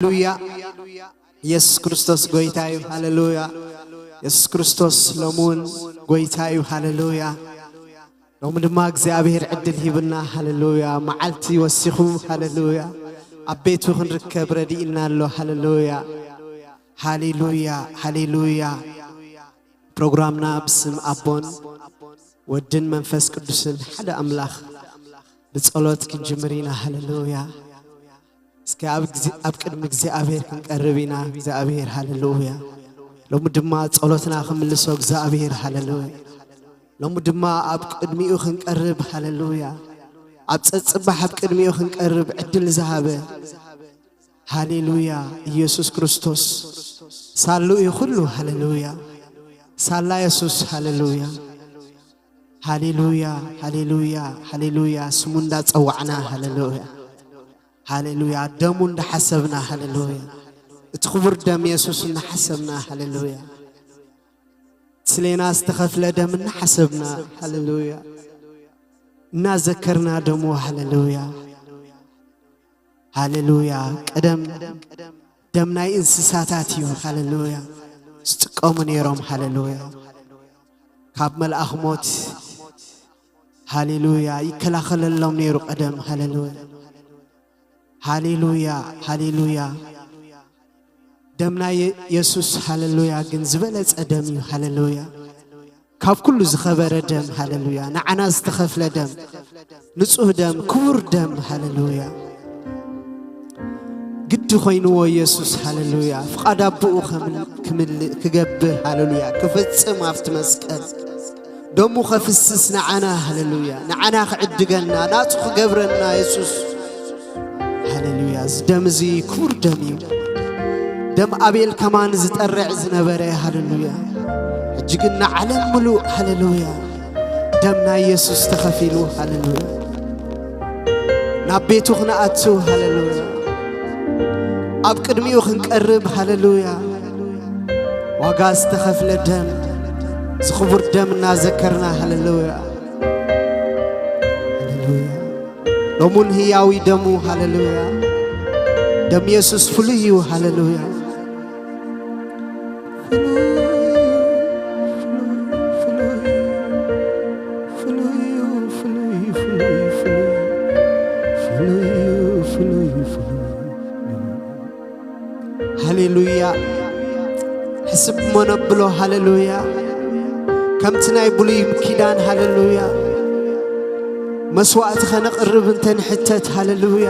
ሃሌሉያ። ኢየሱስ ክርስቶስ ጎይታ እዩ። ሃሌሉያ። ኢየሱስ ክርስቶስ ሎሚ እውን ጎይታ እዩ። ሃሌሉያ። ሎሚ ድማ እግዚኣብሔር ዕድል ሂብና። ሃሌሉያ። መዓልቲ ወሲኹ። ሃሌሉያ። ኣብ ቤቱ ክንርከብ ረድኢና ኣሎ። ሃሌሉያ። ሃሌሉያ። ሃሌሉያ። ፕሮግራምና ብስም ኣቦን ወድን መንፈስ ቅዱስን ሓደ ኣምላኽ ብጸሎት ክንጅምር ኢና። ሃሌሉያ። እስከ ኣብ ግዜ-፣ ኣብ ቅድሚ እግዚኣብሔር ክንቀርብ ኢና። እግዚኣብሔር ሃሌሉያ። ሎሚ ድማ ጸሎትና ክምልሶ እግዚኣብሔር ሃሌሉያ። ሎሚ ድማ ኣብ ቅድሚኡ ክንቀርብ ሃሌሉያ። ኣብ ጸጽባሕ ኣብ ቅድሚኡ ክንቀርብ ዕድል ዝሃበ ሃሌሉያ። ኢየሱስ ክርስቶስ ሳሉ እዩ ኩሉ። ሃሌሉያ። ሳላ የሱስ። ሃሌሉያ። ሃሌሉያ። ሃሌሉያ። ሃሌሉያ። ስሙ እንዳጸዋዕና። ሃሌሉያ። ሃሌሉያ። ደሙ እንዳሓሰብና። ሃሌሉያ። እቲ ክቡር ደም የሱስ እናሓሰብና። ሃሌሉያ። ስሌና ዝተኸፍለ ደም እናሓሰብና። ሃሌሉያ። እናዘከርና ደሙ። ሃሌሉያ። ሃሌሉያ። ቀደም ደም ናይ እንስሳታት እዩ። ሃሌሉያ። ዝጥቀሙ ነይሮም። ሃሌሉያ። ካብ መልኣኽ ሞት። ሃሌሉያ። ይከላኸለሎም ነይሩ ቀደም። ሃሌሉያ። ሃሌሉያ። ሃሌሉያ። ደም ናይ የሱስ። ሃሌሉያ። ግን ዝበለጸ ደም እዩ። ሃሌሉያ። ካብ ኩሉ ዝኸበረ ደም። ሃሌሉያ። ንዓና ዝተኸፍለ ደም። ንጹህ ደም፣ ክቡር ደም። ሃሌሉያ። ግዲ ኮይንዎ የሱስ። ሃሌሉያ። ፍቓድ ኣቦኡ ከም-፣ ክምልእ፣ ክገብር። ሃሌሉያ። ክፍጽም ኣብቲ መስቀል። ደሙ ከፍስስ ንዓና። ሃሌሉያ። ንዓና ክዕድገና፣ ናጹ ክገብረና የሱስ። ሃሌሉያ። እዚ ደም እዚ ክቡር ደም እዩ። ደም ኣቤል ከማን ዝጠርዕ ዝነበረ። ሃሌሉያ። ሕጂ ግን ንዓለም ምሉእ። ሃሌሉያ። ደም ናይ የሱስ ተኸፊሉ። ሃሌሉያ። ናብ ቤቱ ክንኣቱ። ሃሌሉያ። ኣብ ቅድሚኡ ክንቀርብ። ሃሌሉያ። ዋጋ ዝተኸፍለ ደም፣ ዝኽቡር ደም እናዘከርና። ሃሌሉያ። ሃሌሉያ። ሎሙን ህያዊ ደሙ። ሃሌሉያ። ደም የሱስ ፍሉይ እዩ። ሃሌሉያ። ሃሌሉያ። ሕስብ እሞ ነብሎ። ሃሌሉያ። ከምቲ ናይ ብሉይ ኪዳን። ሃሌሉያ። መስዋእቲ ኸነቕርብ እንተ ንሕተት። ሃሌሉያ።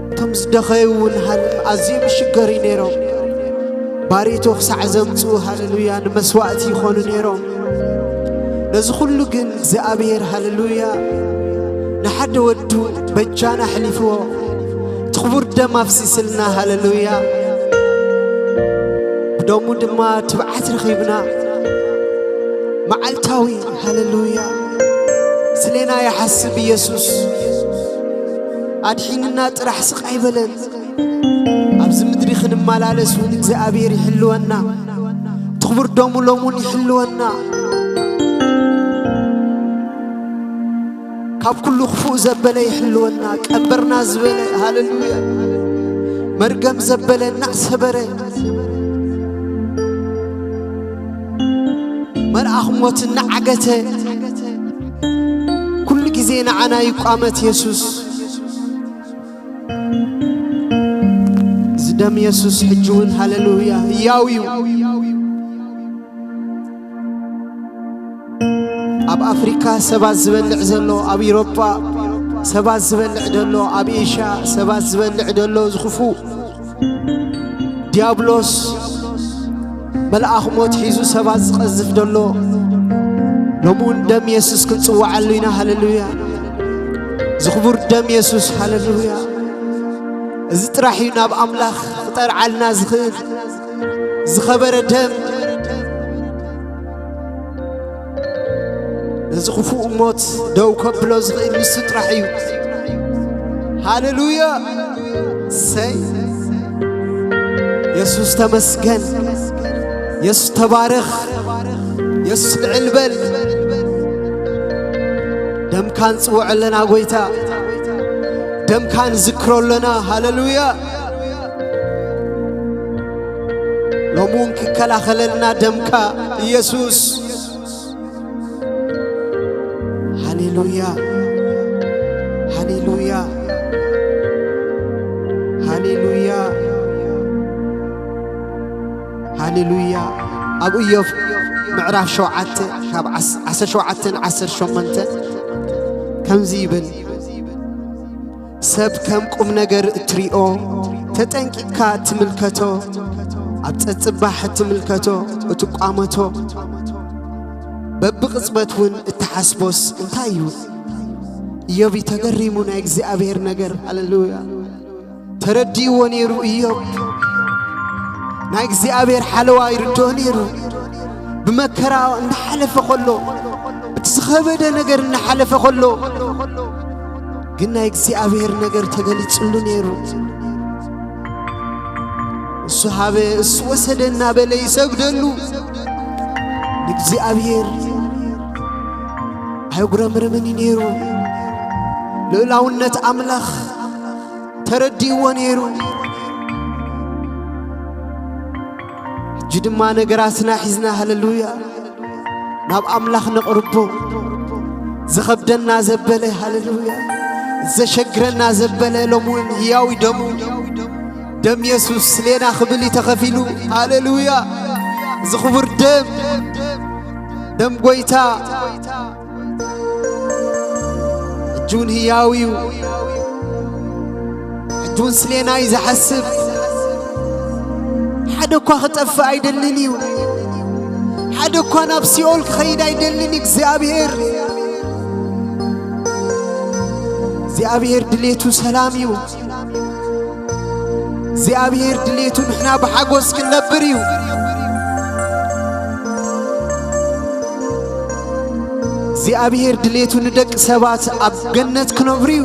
እቶም ዝደኸዩ እውን ሃለ-፣ ኣዝዮም ይሽገሩ ነይሮም። ባሬቶ ክሳዕ ዘምጽኡ። ሃሌሉያ። ንመስዋእቲ ይኾኑ ነይሮም። ነዚ ኩሉ ግን እግዚኣብሔር። ሃሌሉያ። ንሓደ ወዱ በጃና ኣሕሊፍዎ። እቲ ክቡር ደም ኣፍሲስልና። ሃሌሉያ። ብደሙ ድማ ትብዓት ረኺብና። መዓልታዊ። ሃሌሉያ። ስሌና ይሓስብ ኢየሱስ። ኣድሒንና ጥራሕ ስቕ ኣይበለን። ኣብዚ ምድሪ ክንመላለስ እውን እግዚኣብሔር ይሕልወና። እቲ ክቡር ደሙ ሎሙን ይሕልወና። ካብ ኩሉ ክፉእ ዘበለ ይሕልወና። ቀንበርና ዝበለ። ሃሌሉያ። መርገም ዘበለ እናሰበረ፣ መልኣኽ ሞት እናዓገተ፣ ኩሉ ግዜ ንዓና ይቋመት የሱስ። እዚ ደም የሱስ ሕጂ እውን። ሃሌሉያ። ህያው እዩ። ኣብ ኣፍሪካ ሰባት ዝበልዕ ዘሎ፣ ኣብ ኢሮጳ ሰባት ዝበልዕ ዘሎ፣ ኣብ ኤሽያ ሰባት ዝበልዕ ዘሎ፣ ዝኽፉእ ዲያብሎስ መልኣኽ ሞት ሒዙ ሰባት ዝቐዝፍ ዘሎ፣ ሎሚ እውን ደም የሱስ ክንጽውዓሉ ኢና። ሃሌሉያ። ዝኽቡር ደም የሱስ። ሃሌሉያ። እዚ ጥራሕ እዩ ናብ ኣምላኽ ክጠርዓልና ዝኽእል። ዝኸበረ ደም፣ ነዚ ክፉእ ሞት ደው ከብሎ ዝኽእል ንሱ ጥራሕ እዩ። ሃሌሉያ። ሰይ፣ የሱስ ተመስገን። የሱስ ተባረኽ። የሱስ ልዕል በል። ደምካ ንጽውዖ ኣለና ጎይታ፣ ደምካ ንዝክሮ ኣለና። ሃሌሉያ። ሎሚ እውን ክከላኸለልና ደምካ ኢየሱስ። ሃሌሉያ፣ ሃሌሉያ፣ ሃሌሉያ፣ ሃሌሉያ። ኣብ ኢዮብ ምዕራፍ ሸውዓተ ካብ ዓስ-፣ ዓሰርተ ሸውዓተ ዓሰርተ ሸሞንተ ከምዚ ይብል፣ ሰብ ከም ቁም ነገር እትሪኦ፣ ተጠንቂቕካ እትምልከቶ፣ ኣብ ጸጽባሕ እትምልከቶ፣ እትቋመቶ፣ በብቕጽበት እውን እትሓስቦስ እንታይ እዩ? ኢዮብ ተገሪሙ ናይ እግዚኣብሔር ነገር። ሃሌሉያ። ተረዲእዎ ነይሩ ኢዮብ። ናይ እግዚኣብሔር ሓለዋ ይርድኦ ነይሩ። ብመከራ እናሓለፈ ከሎ፣ እቲ ዝኸበደ ነገር እናሓለፈ ከሎ፣ ግን ናይ እግዚኣብሔር ነገር ተገሊጽሉ ነይሩ። እሱ ሃበ፣ እሱ ወሰደ እናበለ ይሰግደሉ ንእግዚኣብሔር። ኣየጉረምርምን እዩ ነይሩ። ልኡላውነት ኣምላኽ ተረዲእዎ ነይሩ። ሕጂ ድማ ነገራትና ሒዝና፣ ሃሌሉያ፣ ናብ ኣምላኽ ነቕርቦ። ዝኸብደና ዘበለ፣ ሃሌሉያ፣ ዘሸግረና ዘበለ፣ ሎም እውን ህያው ደሙ፣ ደም የሱስ ስሌና ክብል እዩ ተኸፊሉ። ሃሌሉያ። እዚ ክቡር ደም፣ ደም ጎይታ፣ ሕጂ እውን ህያው እዩ። ሕጂ እውን ስሌና እዩ ዝሓስብ። ሓደ እኳ ክጠፍእ ኣይደልን እዩ። ሓደ እኳ ናብ ሲኦል ክኸይድ ኣይደልን እዩ እግዚኣብሔር። እግዚኣብሔር ድሌቱ ሰላም እዩ። እግዚኣብሔር ድሌቱ ንሕና ብሓጎስ ክንነብር እዩ። እግዚኣብሔር ድሌቱ ንደቂ ሰባት ኣብ ገነት ክነብሩ እዩ።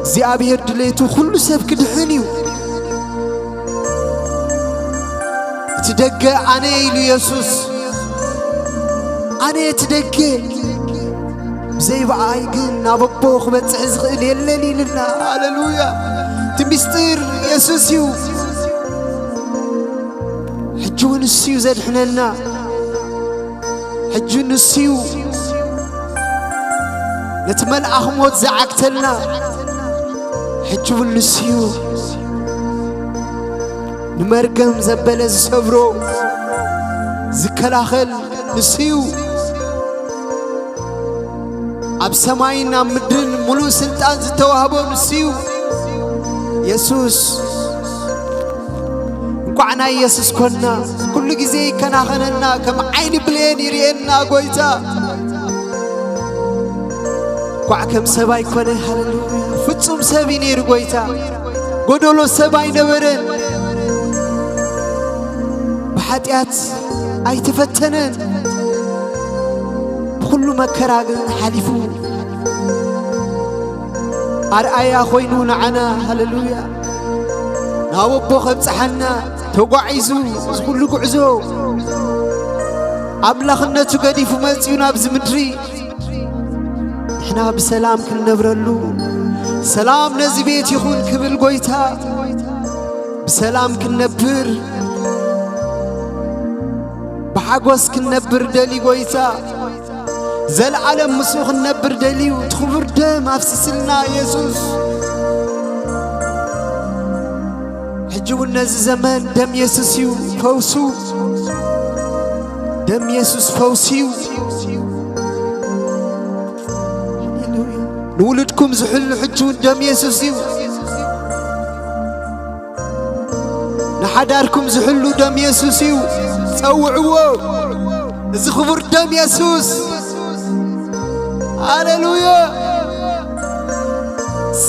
እግዚኣብሔር ድሌቱ ኩሉ ሰብ ክድሕን እዩ። እቲ ደገ ኣነ ኢሉ የሱስ፣ ኣነ እቲ ደገ፣ ብዘይ ብኣይ ግን ናብ ኣቦ ክበጽሕ ዝኽእል የለን ኢልና። ሃሌሉያ። እቲ ምስጢር የሱስ እዩ። ሕጂ እውን እሱ እዩ ዘድሕነና። ሕጂ ንሱ እዩ ነቲ መልኣኽ ሞት ዝዓግተልና። ሕጂ እውን ንሱ እዩ ንመርገም ዘበለ ዝሰብሮ፣ ዝከላኸል ንሱ እዩ። ኣብ ሰማይን ኣብ ምድርን ምሉእ ስልጣን ዝተዋህቦ ንሱ እዩ። የሱስ፣ እንቋዕ ናይ የሱስ ኮንና። ኩሉ ግዜ ይከናኸነና፣ ከም ዓይኒ ብሌን ይርእየና ጎይታ። እንቋዕ ከም ሰብ ኣይኮነ፣ ሃሌሉያ። ፍጹም ሰብ እዩ ነይሩ ጎይታ። ጎደሎ ሰብ ኣይነበረን። ብሓጢኣት ኣይተፈተነን። ብኹሉ መከራ ግን ሓሊፉ ኣርኣያ ኮይኑ ንዓና፣ ሃሌሉያ፣ ናብ ኣቦ ከብጽሓና ተጓዒዙ፣ እዚ ኩሉ ጉዕዞ ኣምላኽነቱ ገዲፉ መጺኡ ናብዚ ምድሪ። ንሕና ብሰላም ክንነብረሉ፣ ሰላም ነዚ ቤት ይኹን ክብል ጎይታ፣ ብሰላም ክንነብር፣ ብሓጎስ ክንነብር ደልዩ ጎይታ፣ ዘለዓለም ምስኡ ክንነብር ደልዩ፣ እቲ ክቡር ደም ኣፍሲስልና የሱስ። ሕጂ እውን ነዚ ዘመን ደም የሱስ እዩ ፈውሱ። ደም የሱስ ፈውሲ እዩ። ንውሉድኩም ዝሕሉ ሕጂ እውን ደም የሱስ እዩ። ንሓዳርኩም ዝሕሉ ደም የሱስ እዩ። ጸውዕዎ። እዚ ክቡር ደም የሱስ። ሃሌሉያ።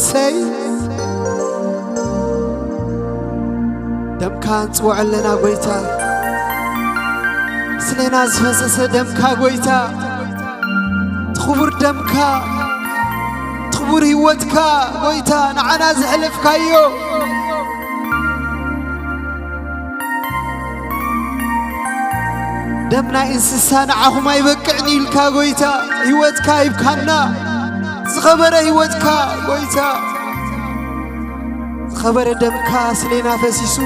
ሰይ ደምካ ንጽውዖ ኣለና ጎይታ። ስለና ዝፈሰሰ ደምካ ጎይታ። እቲ ክቡር ደምካ፣ እቲ ክቡር ህይወትካ ጎይታ ንዓና ዘሕለፍካዮ። ደም ናይ እንስሳ ንዓኹም ኣይበቅዕን ኢልካ ጎይታ፣ ህይወትካ ሂብካና። ዝኸበረ ህይወትካ ጎይታ፣ ዝኸበረ ደምካ ስሌና ፈሲሱ፣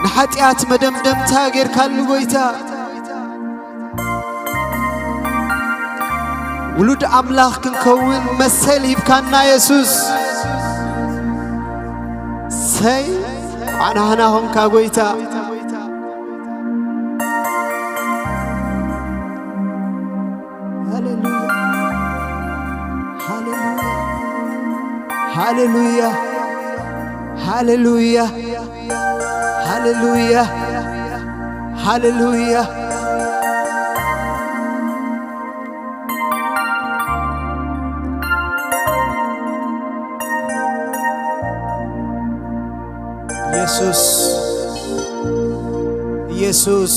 ንሓጢኣት መደምደምታ ጌርካሉ ጎይታ። ውሉድ ኣምላኽ ክንከውን መሰል ሂብካና የሱስ። ሰይ፣ ኳዕናህና ኾንካ ጎይታ። ሃሌሉያ፣ ሃሌሉያ፣ ሃሌሉያ፣ ሃሌሉያ፣ ሃሌሉያ፣ ሃሌሉያ። ኢየሱስ፣ ኢየሱስ፣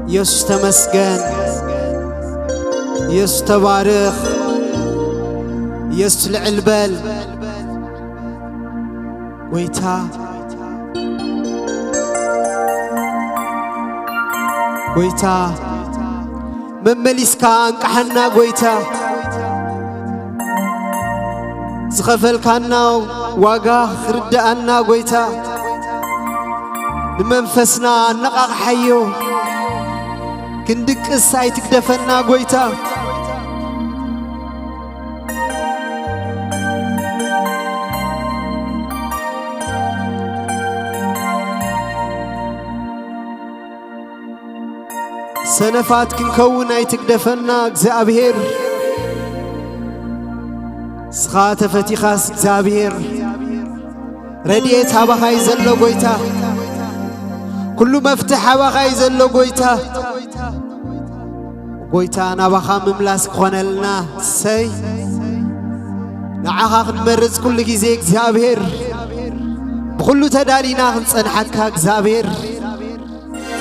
ኢየሱስ ተመስገን፣ ኢየሱስ ተባረኽ፣ ኢየሱስ ልዕል በል። ጎይታ፣ ጎይታ፣ መመሊስካ ኣንቃሓና ጎይታ። ዝኸፈልካና ዋጋ ክርድኣና ጎይታ። ንመንፈስና ኣነቓቕሓዮ። ክንድቅስ ኣይትግደፈና ጎይታ። ሰነፋት ክንከውን ኣይትግደፈና እግዚኣብሔር። ንስኻ ተፈቲኻስ እግዚኣብሔር፣ ረድኤት ኣባኻ እዩ ዘሎ ጎይታ። ኩሉ መፍትሕ ኣባኻ እዩ ዘሎ ጎይታ። ጎይታ ናባኻ ምምላስ ክኾነልና። እሰይ፣ ንዓኻ ክንመርጽ ኩሉ ግዜ እግዚኣብሔር፣ ብኹሉ ተዳሊና ክንጸንሓካ እግዚኣብሔር።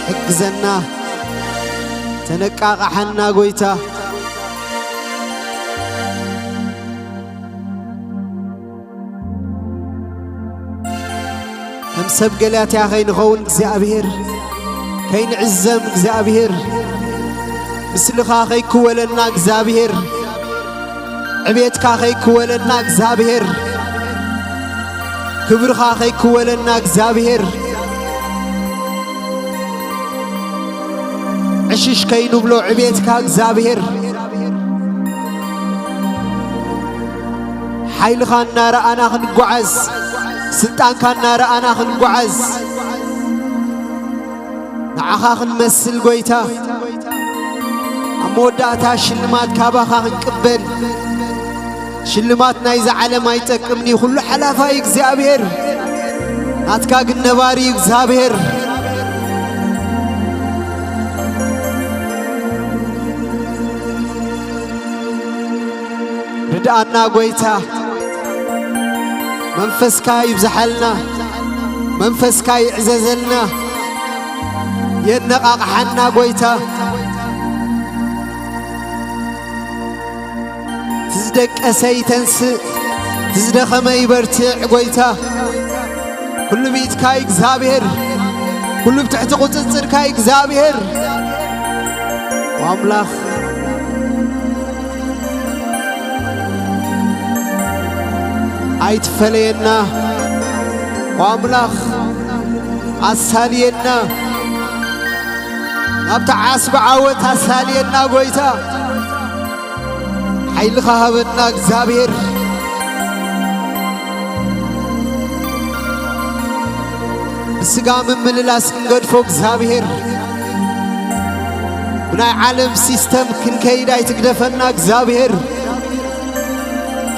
ሕግዘና፣ ተነቃቕሓና ጎይታ። ከም ሰብ ገላትያ ከይንኸውን እግዚኣብሔር፣ ከይንዕዘም እግዚኣብሔር፣ ምስልኻ ከይክወለና እግዚኣብሔር፣ ዕቤትካ ከይክወለና እግዚኣብሔር፣ ክብርኻ ከይክወለና እግዚኣብሔር፣ ዕሽሽ ከይንብሎ ዕቤትካ እግዚኣብሔር፣ ሓይልኻ እናረኣና ክንጓዓዝ፣ ስልጣንካ እናረኣና ክንጓዓዝ፣ ንዓኻ ክንመስል ጎይታ፣ ኣብ መወዳእታ ሽልማት ካባኻ ክንቅበል። ሽልማት ናይዛ ዓለም ኣይጠቅምን እዩ፣ ኩሉ ሓላፋይ እግዚኣብሔር፣ ናትካ ግን ነባሪ እዩ እግዚኣብሔር። ርድኣና ጎይታ፣ መንፈስካ ይብዝሓልና፣ መንፈስካ ይዕዘዘልና፣ የነቓቕሓና ጎይታ። እቲ ዝደቀሰ ይተንስእ፣ እቲ ዝደኸመ ይበርትዕ። ጎይታ፣ ኩሉ ብኢድካ እዩ እግዚኣብሔር፣ ኩሉ ብትሕቲ ቁጽጽርካ እዩ እግዚኣብሔር። ኣምላኽ፣ ኣይትፈለየና፣ ኣምላኽ፣ ኣሳልየና፣ ናብቲ ዓስቢ ዓወት ኣሳልየና ጎይታ። ሓይልኻ ሃበና እግዚኣብሔር። ብስጋ ምምልላስ ክንገድፎ እግዚኣብሔር፣ ብናይ ዓለም ሲስተም ክንከይድ ኣይትግደፈና እግዚኣብሔር።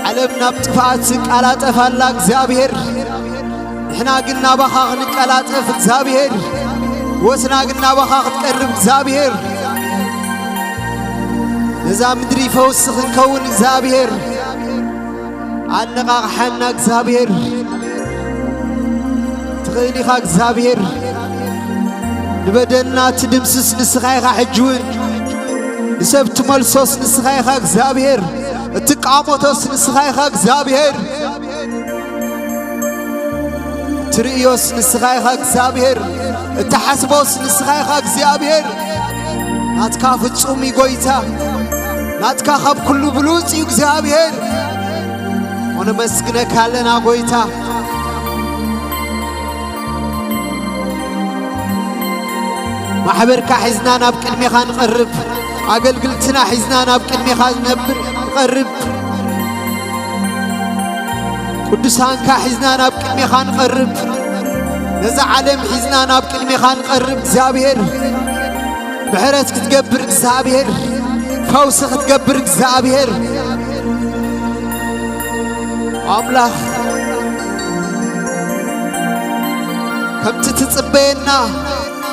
ዓለም ናብ ጥፍኣት ትቃላጠፍ ኣላ እግዚኣብሔር። ንሕና ግን ናባኻ ክንቀላጠፍ እግዚኣብሔር፣ ህይወትና ግን ናባኻ ክትቀርብ እግዚኣብሔር፣ ነዛ ምድሪ ፈውሲ ክንከውን እግዚኣብሔር፣ ኣነቓቕሓና እግዚኣብሔር። ትኽእል ኢኻ እግዚኣብሔር። ንበደልና ትድምስስ ንስኻ ኢኻ። ሕጂ እውን ንሰብ ትመልሶስ ንስኻ ኢኻ እግዚኣብሔር። እትቃወሞቶስ ንስኻ ኢኻ እግዚኣብሔር። እትርእዮስ ንስኻ ኢኻ እግዚኣብሔር፣ እትሓስቦስ ንስኻ ኢኻ እግዚኣብሔር። ናትካ ፍጹም እዩ ጐይታ፣ ናትካ ካብ ኩሉ ብሉጽ እዩ እግዚኣብሔር። ሆነ መስግነካ ኣለና ጐይታ። ማሕበርካ ሒዝና ናብ ቅድሜኻ ንቐርብ፣ ኣገልግልትና ሒዝና ናብ ቅድሜኻ ንነብር ንቐርብ። ቅዱሳንካ ሒዝና ናብ ቅድሜኻ ንቐርብ። ነዛ ዓለም ሒዝና ናብ ቅድሜኻ ንቐርብ እግዚኣብሔር። ምሕረት ክትገብር እግዚኣብሔር። ፈውሲ ክትገብር እግዚኣብሔር። ኣምላኽ ከምቲ ትጽበየና፣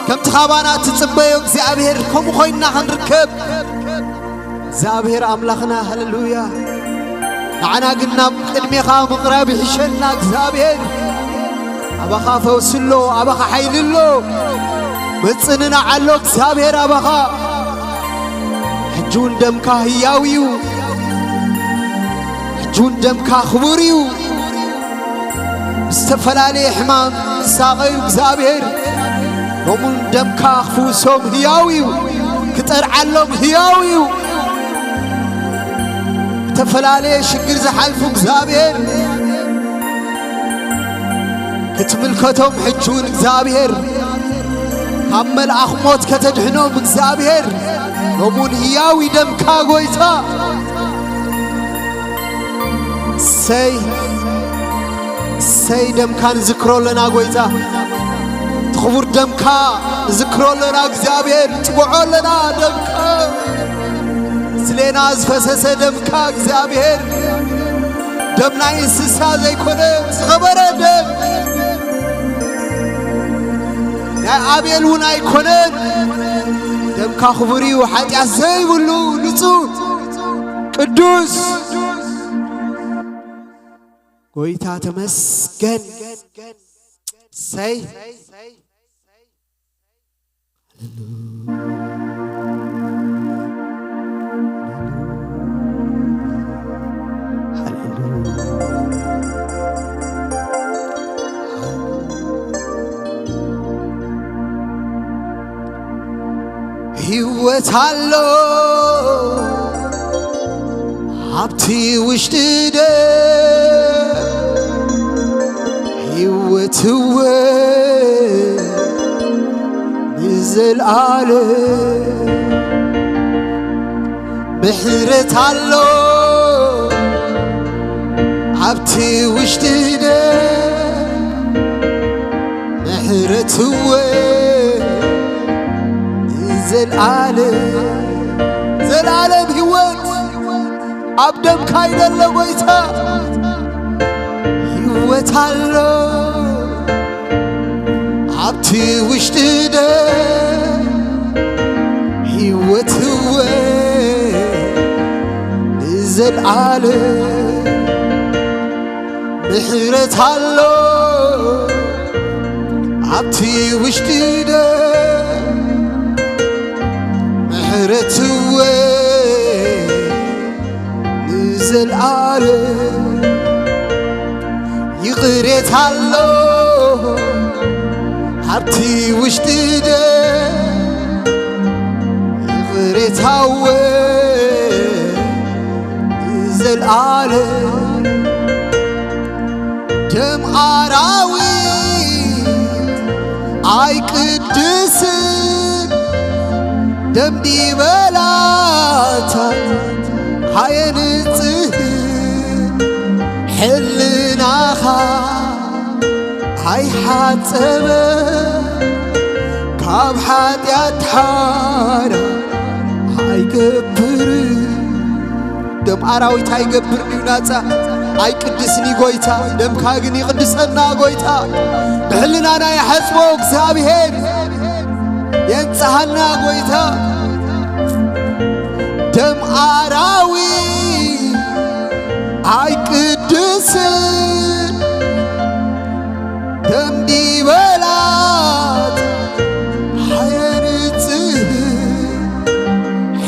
ከምቲ ካባና ትጽበዮ እግዚኣብሔር ከምኡ ኮይንና ክንርከብ እግዚኣብሔር ኣምላኽና፣ ሃሌሉያ። ንዓና ግን ናብ ቅድሜኻ ምቕራብ ይሕሸና እግዚኣብሔር። ኣባኻ ፈውሲ ኣሎ፣ ኣባኻ ሓይሊ ኣሎ፣ ምጽንናዕ ኣሎ እግዚኣብሔር ኣባኻ። ሕጂ እውን ደምካ ህያው እዩ፣ ሕጂ እውን ደምካ ክቡር እዩ። ዝተፈላለየ ሕማም ዝሳቐዩ እግዚኣብሔር ሎሙን ደምካ ክፍውሶም ህያው እዩ፣ ክጠርዓሎም ህያው እዩ። ዝተፈላለየ ሽግር ዝሓልፉ እግዚኣብሔር ክትምልከቶም ሕጂ እውን እግዚኣብሔር ካብ መልኣኽ ሞት ከተድሕኖም እግዚኣብሔር ሎሙን ህያው እዩ ደምካ ጐይታ። ሰይ ሰይ ደምካ ንዝክሮ ኣለና ጐይታ፣ እቲ ክቡር ደምካ ንዝክሮ ኣለና እግዚኣብሔር፣ ንጽውዖ ኣለና ደምካ፣ ስሌና ዝፈሰሰ ደምካ እግዚኣብሔር፣ ደም ናይ እንስሳ ዘይኮነ ዝኸበረ ደም፣ ናይ ኣቤል እውን ኣይኮነን። ደምካ ክቡር እዩ፣ ሓጢኣት ዘይብሉ ንጹህ ቅዱስ። ጐይታ ተመስገን። ሰይ ህይወት ኣሎ ኣብቲ ውሽጢ ደም፣ ህይወት እወ ንዘልኣለም። ምሕረት ኣሎ ኣብቲ ውሽጢ ደም፣ ምሕረት እወ ንዘልኣለም። ዘልኣለም ህይወት ኣብ ደምካ ይደሎ ጐይታ። ህይወት ኣሎ ኣብቲ ውሽጢ ደም፣ ህይወት እወ ንዘልኣለም። ምሕረት ኣሎ ኣብቲ ውሽጢ ደም፣ ምሕረት እወ ንዘልኣለም። ይቕሬታ ኣሎ ኣብቲ ውሽጢ ደም፣ ይቕሬታ እወ ንዘልኣለም። ደም ኣራዊት ኣይቅድስን፣ ደም ዲበላታት ኣየንጽህን፣ ሕልናኻ ኣይሓጸበ፣ ካብ ሓጢኣት ሓራ ኣይገብር። ደም ኣራዊት ኣይገብርን እዩ ናጻ፣ ኣይቅድስን እዩ ጐይታ። ደምካ ግን ይቕድሰና ጐይታ። ብሕልናና ይሓጽቦ እግዚኣብሔር፣ የንጽሃና ጐይታ። ደም ኣራዊት ኣይቅድስን፣ ደም ዲበላት ሓየንጽህ፣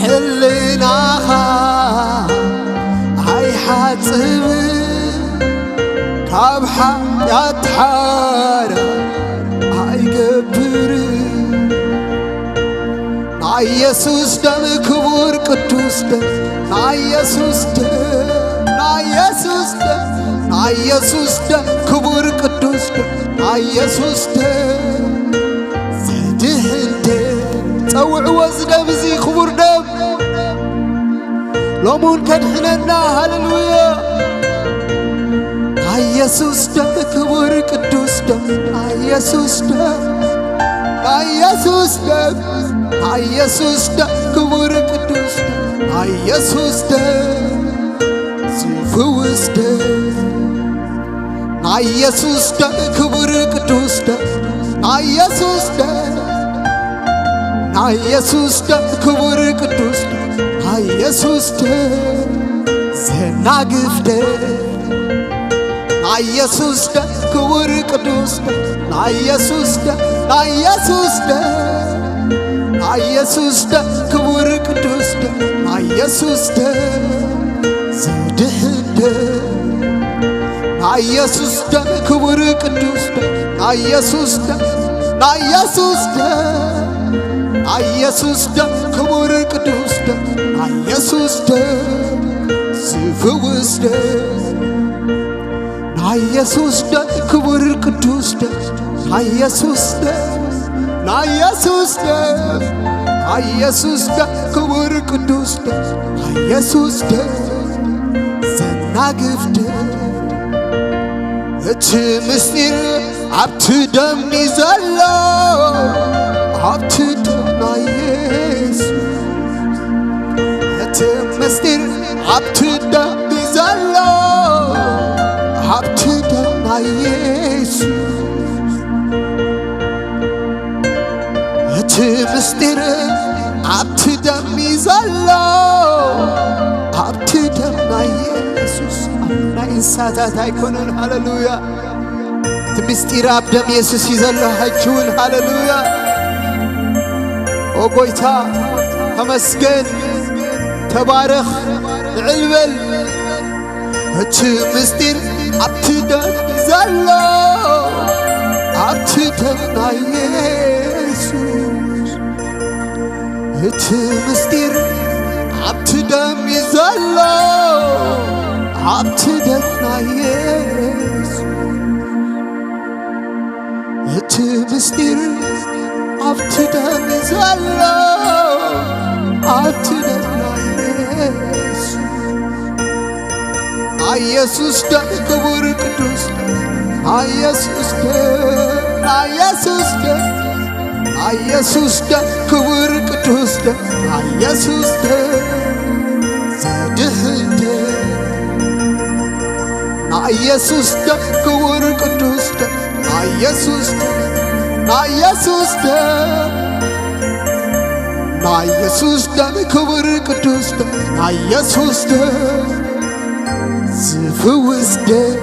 ሕልናኻ ኣይሓጽብ፣ ካብ ሓጢኣት ሓራ ኢየሱስ ደም ክቡር ቅዱስ ደም ናይ ኢየሱስ ደም ናይ ኢየሱስ ደም ናይ ኢየሱስ ደም ክቡር ቅዱስ ደም ናይ ኢየሱስ ደም ዘድሕን ደም። ጸውዕዎ እዚ ደም እዚ ክቡር ደም ሎሙን ከድሕነና። ሃሌሉያ። ናይ ኢየሱስ ደም ክቡር ቅዱስ ደም ናይ ኢየሱስ ደም ናይ ኢየሱስ ደም ናይ ኢየሱስ ደም ክቡር ቅዱስ ደም ናይ ኢየሱስ ደም ዝፍውስ ደም ናይ ኢየሱስ ደም ክቡር ቅዱስ ደም ናይ ኢየሱስ ደም ናይ ኢየሱስ ደም ክቡር ቅዱስ ደም ናይ ኢየሱስ ደም ዘናግፍ ደም ናይ ኢየሱስ ደም ክቡር ቅዱስ ደም ናይ ኢየሱስ ደም ናይ ኢየሱስ ደም ናይ ኢየሱስ ደም ክቡር ቅዱስ ደም ናይ ኢየሱስ ደም ዘድሕን ደም ናይ ኢየሱስ ደም ክቡር ቅዱስ ደም ናይ ኢየሱስ ደም ናይ ኢየሱስ ደም ናይ ኢየሱስ ደም ክቡር ቅዱስ ደም ናይ ኢየሱስ ደም ዝፍውስ ደም ናይ ኢየሱስ ደም ክቡር ቅዱስ ደም ናይ ኢየሱስ ደም ናይ ኢየሱስ ደም ናይ ኢየሱስ ደም ክቡር ቅዱስ ደም ናይ ኢየሱስ ደም ዘናግፍ ደም እቲ ምስጢር ኣብቲ ደም እዩ ዘሎ ኣብቲ ደም ናይ ኢየሱስ እቲ ምስጢር ኣብቲ ደም እዩ ዘሎ ኣብቲ ደም ናይ ኢየሱስ እቲ ምስጢር ኣብቲ ደም እዩ ዘሎ ኣብቲ ደም ናይ ኢየሱስ ናይ እንስሳታት ኣይኮነን ሃሌሉያ እቲ ምስጢር ኣብ ደም የሱስ እዩ ዘሎ ሕጂ እውን ሃሌሉያ ኦ ጎይታ ተመስገን ተባረኽ ንዕል በል እቲ ምስጢር ኣብቲ ደም ዘሎ ኣብቲ ደም ናይ የሱስ እቲ ምስጢር ኣብቲ ደም እዩ ዘሎ ኣብቲ ደም ናይ የሱስ እቲ ምስጢር ኣብቲ ደም ዘሎ ኣብቲ ደም ናይ የሱስ ናይ የሱስ ደም ክቡር ቅዱስ ናይ የሱስ ደም ናይ የሱስ ደም ናይ የሱስ ደም ክቡር ቅዱስ ደም ናይ የሱስ ደም ዘድሕን ደም ናይ የሱስ ደም ክቡር ቅዱስ ደም ናይ የሱስ ደም ናይ የሱስ ደም ናይ የሱስ ደም ክቡር ቅዱስ ደም ናይ የሱስ ደም ዝፍውስ ደም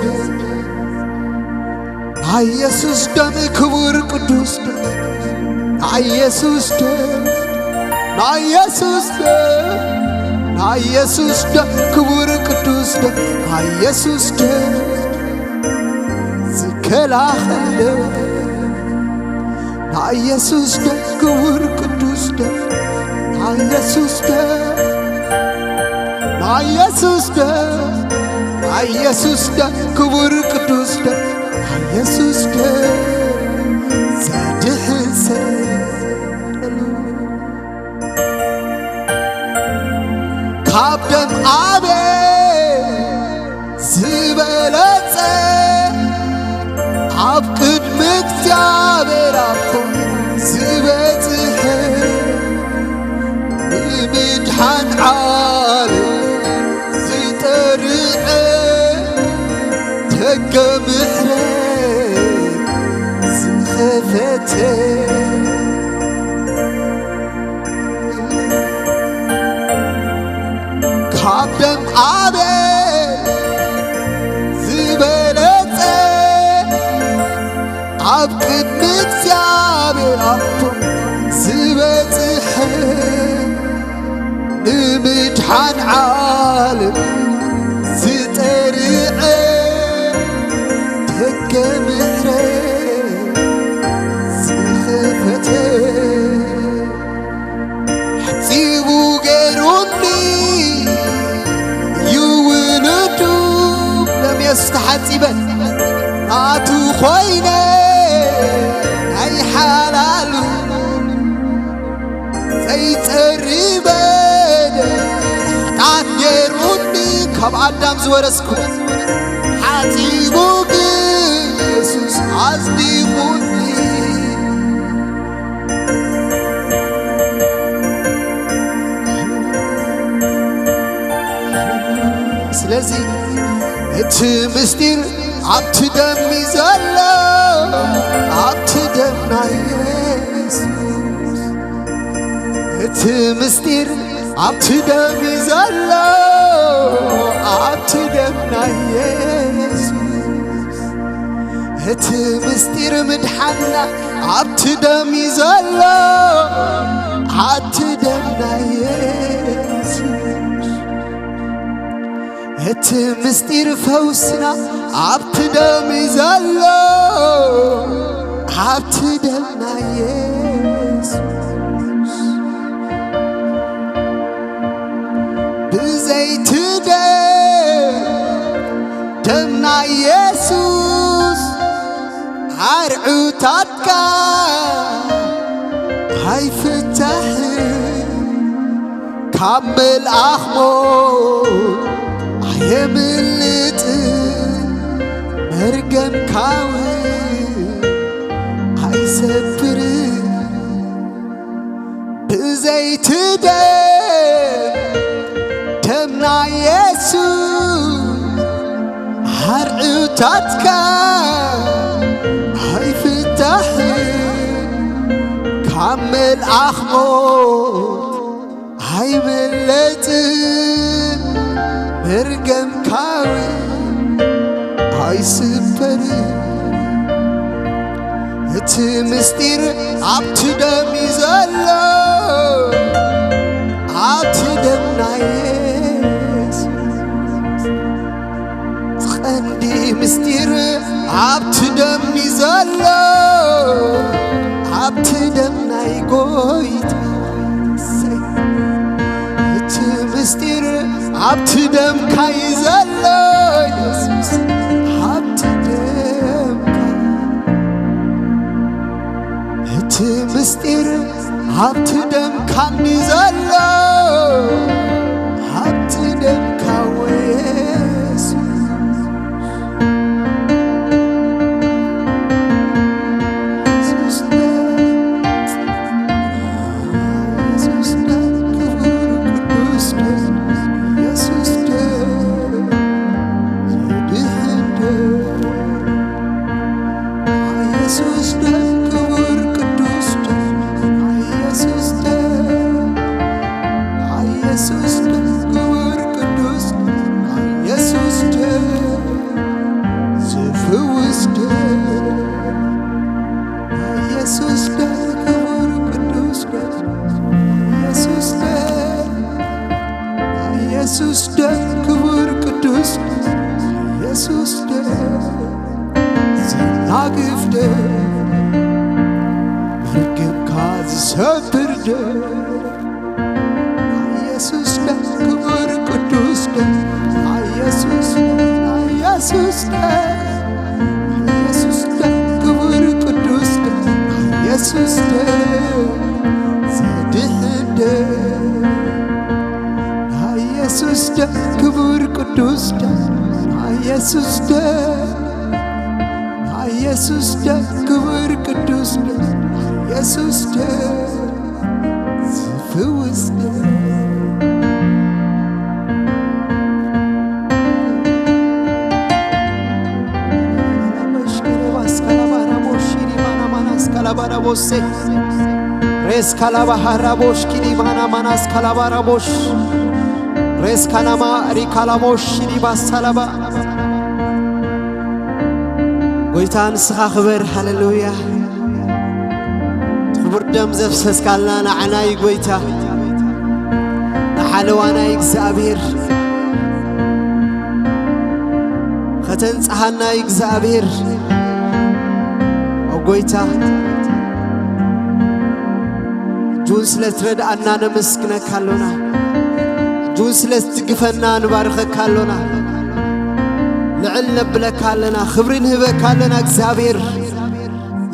ናይ የሱስ ደም ክቡር ቅዱስ ደም ናይ የሱስ ደም ናይ የሱስ ደም ናይ የሱስ ደም ክቡር ቅዱስ ደም ናይ የሱስ ደም ዝከላኸል ደም ናይ የሱስ ደም ክቡር ቅዱስ ደም ናይ የሱስ ደም ናይ የሱስ ደም ናይ የሱስ ደም ክቡር ቅዱስ ደም ናይ የሱስ ደም ዘድሕን ሰብ ካብ ደም ኣቤል ዝበለጸ ኣብ ቅድሚ እግዚኣብሔር ኣቦ ዝበጽሐ ንምድሓን ዓለም ዝጠርዐ ደገ ምሕረት ዝኸፈተ ካብ ደም ኣቤል ዝበለጸ ኣብ ቅድሚ እግዚኣብሔር ኣቦ ዝበጽሐ ንምድሓን ዓለም ዝጠርዐ ደገ ምሕረት ዝኸፈተ ኣዳም ዝወረስኩ ሓጺቡ ግን የሱስ ኣጽዲቑኒ። ስለዚ እቲ ምስጢር ኣብቲ ደም እዩ ዘሎ፣ ኣብቲ ደም ናይ የሱስ። እቲ ምስጢር ኣብቲ ደም እዩ ዘሎ፣ ኣብቲ ደም ናይ የሱስ። እቲ ምስጢር ምድሓንና ኣብቲ ደም እዩ ዘሎ፣ ኣብቲ ደም ናይ የሱስ። እቲ ምስጢር ፈውስና ኣብቲ ደም እዩ ዘሎ፣ ኣብቲ ደም ናይ የሱስ። ብዘይቲ ደም፣ ደም ናይ የሱስ፣ ኣርዑታትካ ኣይፍታሕን። ካብ መልኣኽ ሞት ኣየምልጥን፣ መርገምካ እውን ኣይሰብርን። ብዘይቲ ደም፣ ደም ናይ የሱስ፣ ኣርዑታትካ ኣይፍታሕን። ካብ መልኣኽ ሞት ኣይምለጥን፣ መርገምካ እውን ኣይስበርን። እቲ ምስጢር ኣብቲ ደም እዩ ዘሎ፣ ኣብቲ ደም ናይ የሱስ። ቀንዲ ምስጢር ኣብቲ ደም እዩ ዘሎ፣ ኣብቲ ደም ናይ ጎይታ። እሰይ። እቲ ምስጢር ኣብቲ ደምካ እዩ ዘሎ፣ የሱስ፣ ኣብቲ ደምካ። እቲ ምስጢር ኣብቲ ደምካ እንዲ ዘሎ፣ ኣብቲ ደምካ ወየሱስ። የሱስ ደም፣ የሱስ ደም፣ ክቡር ቅዱስ ደም፣ የሱስ ደም፣ ዘድሕን ደም። የሱስ ደም፣ ክቡር ቅዱስ ደም፣ የሱስ ደም፣ የሱስ ደም፣ ክቡር ቅዱስ ደም፣ የሱስ ደም፣ ዝፍውስ ደም፣ የሱስ ደም፣ ክቡር ቅዱስ ደም፣ የሱስ ደም፣ የሱስ ደም፣ ክቡር ቅዱስ የሱስ ደም፣ ዘናግፍ ደም፣ መርገምካ ዝሰብር ደም፣ የሱስ ደም፣ ክቡር ቅዱስ ደም፣ የሱስ ደም፣ የሱስ ደም፣ የሱስ ደም፣ ክቡር ቅዱስ ደም፣ የሱስ ደም፣ ዘድሕን ደም። ናይ የሱስ ደም፣ ክቡር ቅዱስ ደም፣ ናይ የሱስ ደም፣ ናይ የሱስ ደም፣ ክቡር ቅዱስ ደም፣ ናይ የሱስ ደም፣ ዝፍውስ ደም። ሬስ ካላባ ሃራቦሽ ኪዲባና ማናስ ካላባ ራቦሽ ሬስ ካናማ ሪካላሞሽ ሺዲባ ሳላባ። ጎይታ ንስኻ ክበር። ሃሌሉያ። ክቡር ደም ዘፍሰስካልና ንዓናይ ጎይታ፣ ንሓለዋናይ እግዚኣብሔር፣ ከተንጽሃናይ እግዚኣብሔር፣ ኦ ጎይታ፣ እጁን ስለ ትረድኣና ነመስግነካ ኣሎና። እጁን ስለ ትድግፈና ንባርኸካ ኣሎና። ልዕል ነብለካ ኣለና። ክብሪ ንህበካ ኣለና እግዚኣብሔር።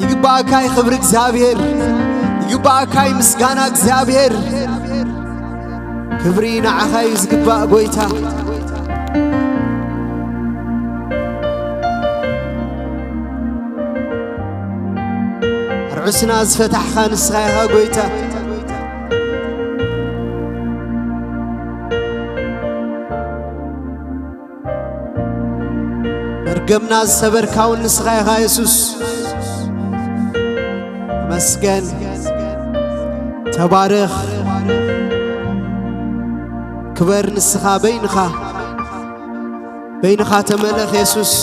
ይግባእካ እዩ ክብሪ እግዚኣብሔር። ይግባእካ እዩ ምስጋና እግዚኣብሔር። ክብሪ ንዓኻ እዩ ዝግባእ ጎይታ። ዑስና ዝፈታሕኻ ንስኻ ኢኻ ጎይታ። መርገምና ዝሰበርካ እውን ንስኻ ኢኻ የሱስ። ተመስገን። ተባረኽ። ክበር ንስኻ በይንኻ። በይንኻ ተመለኽ የሱስ።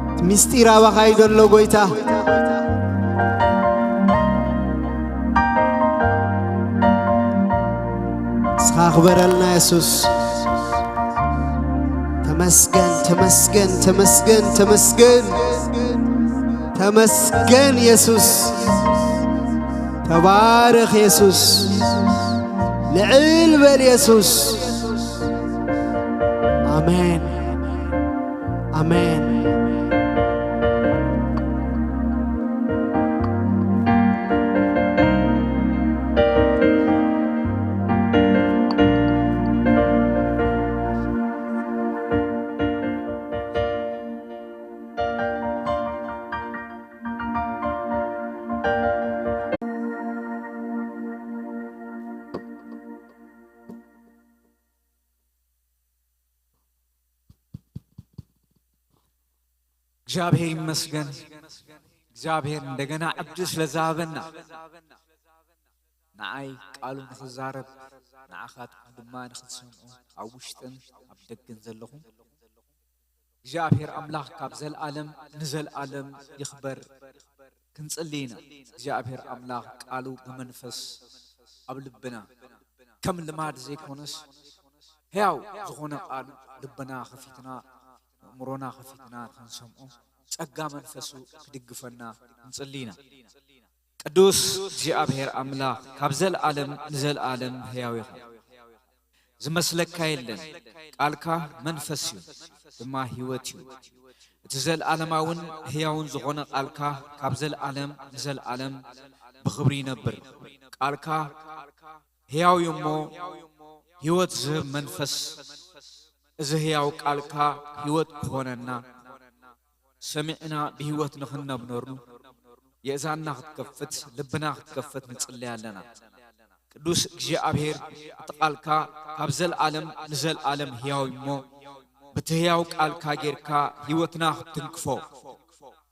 እቲ ምስጢር ኣባኻ እዩ ዘሎ ጎይታ። ንስኻ ክበረልና የሱስ። ተመስገን፣ ተመስገን፣ ተመስገን፣ ተመስገን። ተመስገን የሱስ። ተባረኽ የሱስ። ልዕል በል የሱስ። ኣሜን። ኣሜን። እግዚኣብሔር ይመስገን። እግዚኣብሔር እንደገና ዕድል ስለ ዝሃበና፣ ንዓይ ቃሉ ንኽዛረብ፣ ንዓኻትኩም ድማ ንኽትሰምዑ፣ ኣብ ውሽጥን ኣብ ደገን ዘለኹም፣ እግዚኣብሔር ኣምላኽ ካብ ዘልኣለም ንዘልኣለም ይኽበር። ክንጽሊ ኢና። እግዚኣብሔር ኣምላኽ ቃሉ ብመንፈስ ኣብ ልብና ከም ልማድ ዘይኮነስ፣ ሕያው ዝኾነ ቃሉ ልብና ከፊትና፣ ኣእምሮና ከፊትና ንኽንሰምዖ፣ ጸጋ መንፈሱ ክድግፈና ክንጽሊ ኢና። ቅዱስ እግዚኣብሔር ኣምላኽ፣ ካብ ዘልኣለም ንዘልኣለም ሕያው ኢኻ። ዝመስለካ የለን። ቃልካ መንፈስ እዩ፣ ድማ ህይወት እዩ። እቲ ዘልኣለማውን ሕያውን ዝኾነ ቃልካ፣ ካብ ዘልኣለም ንዘልኣለም ብኽብሪ ይነብር። ቃልካ ሕያው እዩ እሞ፣ ህይወት ዝህብ መንፈስ፣ እዚ ሕያው ቃልካ ህይወት ክኾነና፣ ሰሚዕና ብህይወት ንኽንነብረሉ፣ የእዛንና ክትከፍት፣ ልብና ክትከፍት ንጽለይ ኣለና። ቅዱስ እግዚኣብሔር፣ እቲ ቃልካ ካብ ዘልኣለም ንዘልኣለም ሕያው እዩ እሞ፣ በቲ ሕያው ቃልካ ጌርካ ህይወትና ክትትንክፎ፣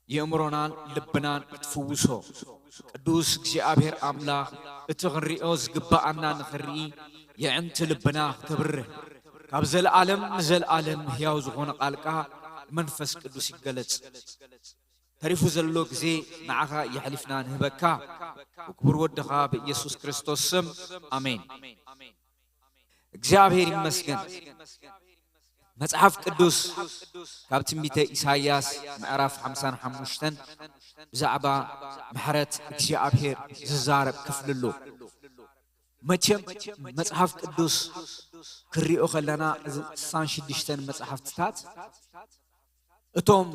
የእምሮናን ልብናን ክትፍውሶ፣ ቅዱስ እግዚኣብሔር ኣምላኽ፣ እቲ ክንሪኦ ዝግብኣና ንኽንርኢ፣ የዕንቲ ልብና ክተብርህ፣ ካብ ዘለኣለም ንዘለኣለም ሕያው ዝኾነ ቃልካ መንፈስ ቅዱስ ይገለጽ። ተሪፉ ዘሎ ግዜ ንዓኻ የሕሊፍና ንህበካ፣ ብክቡር ወድኻ ብኢየሱስ ክርስቶስ ስም፣ ኣሜን። እግዚኣብሔር ይመስገን። መጽሓፍ ቅዱስ ካብ ትንቢተ ኢሳይያስ ምዕራፍ ሓምሳን ሓሙሽተን ብዛዕባ ምሕረት እግዚኣብሔር ዝዛረብ ክፍሊ ኣሎ። መቸም መጽሓፍ ቅዱስ ክሪኦ ከለና፣ እዚ ስሳን ሽዱሽተን መጽሓፍትታት፣ እቶም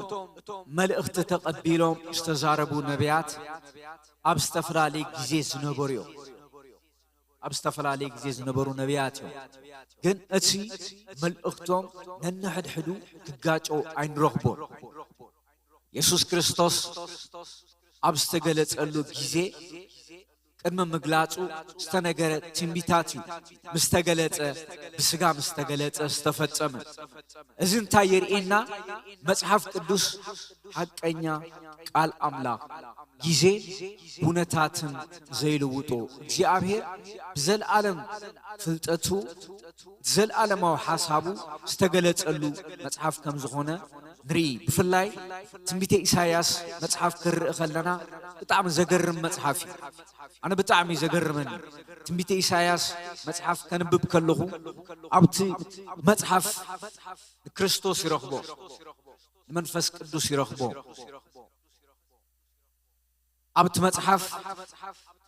መልእኽቲ ተቐቢሎም ዝተዛረቡ ነቢያት ኣብ ዝተፈላለየ ግዜ ዝነበሩ እዮም። ኣብ ዝተፈላለየ ግዜ ዝነበሩ ነቢያት እዮም። ግን እቲ መልእኽቶም ነንሕድሕዱ ክጋጨው ኣይንረኽቦን። የሱስ ክርስቶስ ኣብ ዝተገለጸሉ ግዜ፣ ቅድሚ ምግላጹ ዝተነገረ ትንቢታት እዩ ምስ ተገለጸ፣ ብስጋ ምስ ተገለጸ ዝተፈጸመ። እዚ እንታይ የርእየና? መጽሓፍ ቅዱስ ሓቀኛ ቃል ኣምላኽ፣ ግዜን ኩነታትን ዘይልውጦ፣ እግዚኣብሔር ብዘለኣለም ፍልጠቱ፣ ብዘለኣለማዊ ሓሳቡ ዝተገለጸሉ መጽሓፍ ከም ዝኾነ ንርኢ። ብፍላይ ትንቢተ ኢሳይያስ መጽሓፍ ክንርኢ ከለና፣ ብጣዕሚ ዘገርም መጽሓፍ እዩ። ኣነ ብጣዕሚ እዩ ዘገርመኒ። ትንቢተ ኢሳይያስ መጽሓፍ ከንብብ ከለኹ፣ ኣብቲ መጽሓፍ ንክርስቶስ ይረኽቦ፣ ንመንፈስ ቅዱስ ይረኽቦ። ኣብቲ መጽሓፍ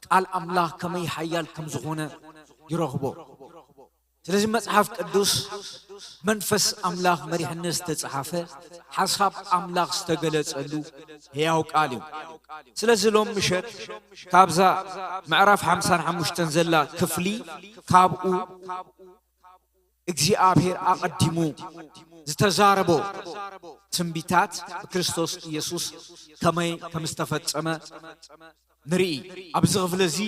ቃል ኣምላኽ ከመይ ሓያል ከም ዝኾነ ይረኽቦ። ስለዚ መጽሓፍ ቅዱስ መንፈስ ኣምላኽ መሪሕነት ዝተጻሓፈ፣ ሓሳብ ኣምላኽ ዝተገለጸሉ ህያው ቃል እዩ። ስለዚ ሎም ምሸት ካብዛ ምዕራፍ ሓምሳን ሓሙሽተን ዘላ ክፍሊ፣ ካብኡ እግዚኣብሔር ኣቐዲሙ ዝተዛረቦ ትንቢታት ብክርስቶስ ኢየሱስ ከመይ ከም ዝተፈጸመ ንርኢ። ኣብዚ ክፍሊ እዚ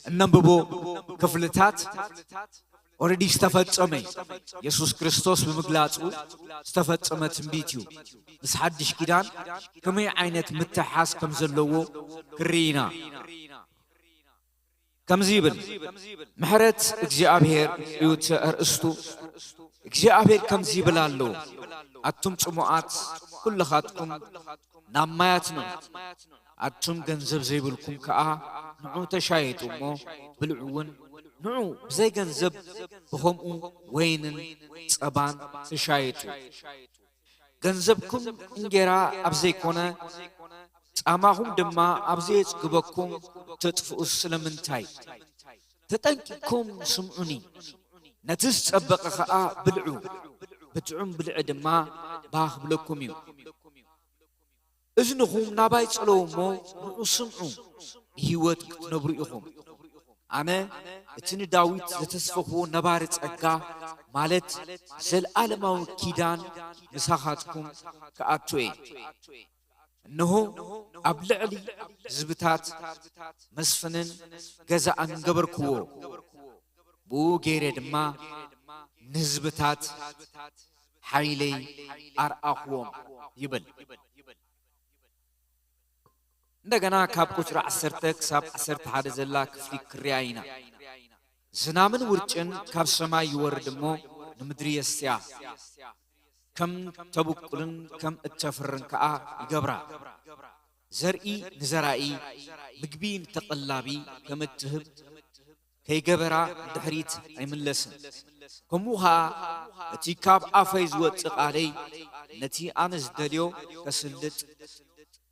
እነንብቦ ክፍልታት ኦረዲ ዝተፈጸመ እዩ። የሱስ ክርስቶስ ብምግላጹ ዝተፈጸመ ትንቢት እዩ። ምስ ሓድሽ ኪዳን ከመይ ዓይነት ምትሓዝ ከም ዘለዎ ክርኢ ኢና። ከምዚ ይብል፣ ምሕረት እግዚኣብሔር እዩ እቲ ኣርእስቱ። እግዚኣብሔር ከምዚ ይብል ኣሎ፣ ኣቱም ጽሙኣት ኩልኻትኩም ናብ ማያት ንዑ፣ ኣቱም ገንዘብ ዘይብልኩም ከኣ ንዑ ተሻየጡ እሞ ብልዑ እውን። ንዑ ብዘይ ገንዘብ ብኸምኡ ወይንን ጸባን ተሻየጡ። ገንዘብኩም እንጌራ ኣብ ዘይኮነ፣ ጻማኹም ድማ ኣብ ዘየጽግበኩም ተጥፍኡ ስለምንታይ? ተጠንቂቕኩም ስምዑኒ። ነቲ ዝጸበቐ ኸኣ ብልዑ፣ ብጥዑም ብልዒ ድማ ባህ ክብለኩም እዩ። እዝንኹም ናባይ ጽለዉ እሞ ንዑ ስምዑ፣ ብህይወት ክትነብሩ ኢኹም። ኣነ እቲ ንዳዊት ዘተስፈኽዎ ነባሪ ጸጋ፣ ማለት ዘለኣለማዊ ኪዳን ምሳኻትኩም ክኣቱ እየ። እንሆ ኣብ ልዕሊ ህዝብታት መስፍንን ገዛእን ገበርክዎ፣ ብኡ ገይረ ድማ ንህዝብታት ሓይለይ ኣርኣኽዎም ይብል። እንደገና ካብ ቁጽሪ ዓሰርተ ክሳብ ዓሰርተ ሓደ ዘላ ክፍሊ ክርያ ኢና። ዝናምን ውርጭን ካብ ሰማይ ይወርድ እሞ ንምድሪ የስትያ፣ ከም ተብቁልን ከም እተፍርን ከኣ ይገብራ። ዘርኢ ንዘራኢ፣ ምግቢ ንተቐላቢ ከም እትህብ ከይገበራ ንድሕሪት ኣይምለስን። ከምኡ ኸኣ እቲ ካብ ኣፈይ ዝወጽእ ቃለይ ነቲ ኣነ ዝደልዮ ከስልጥ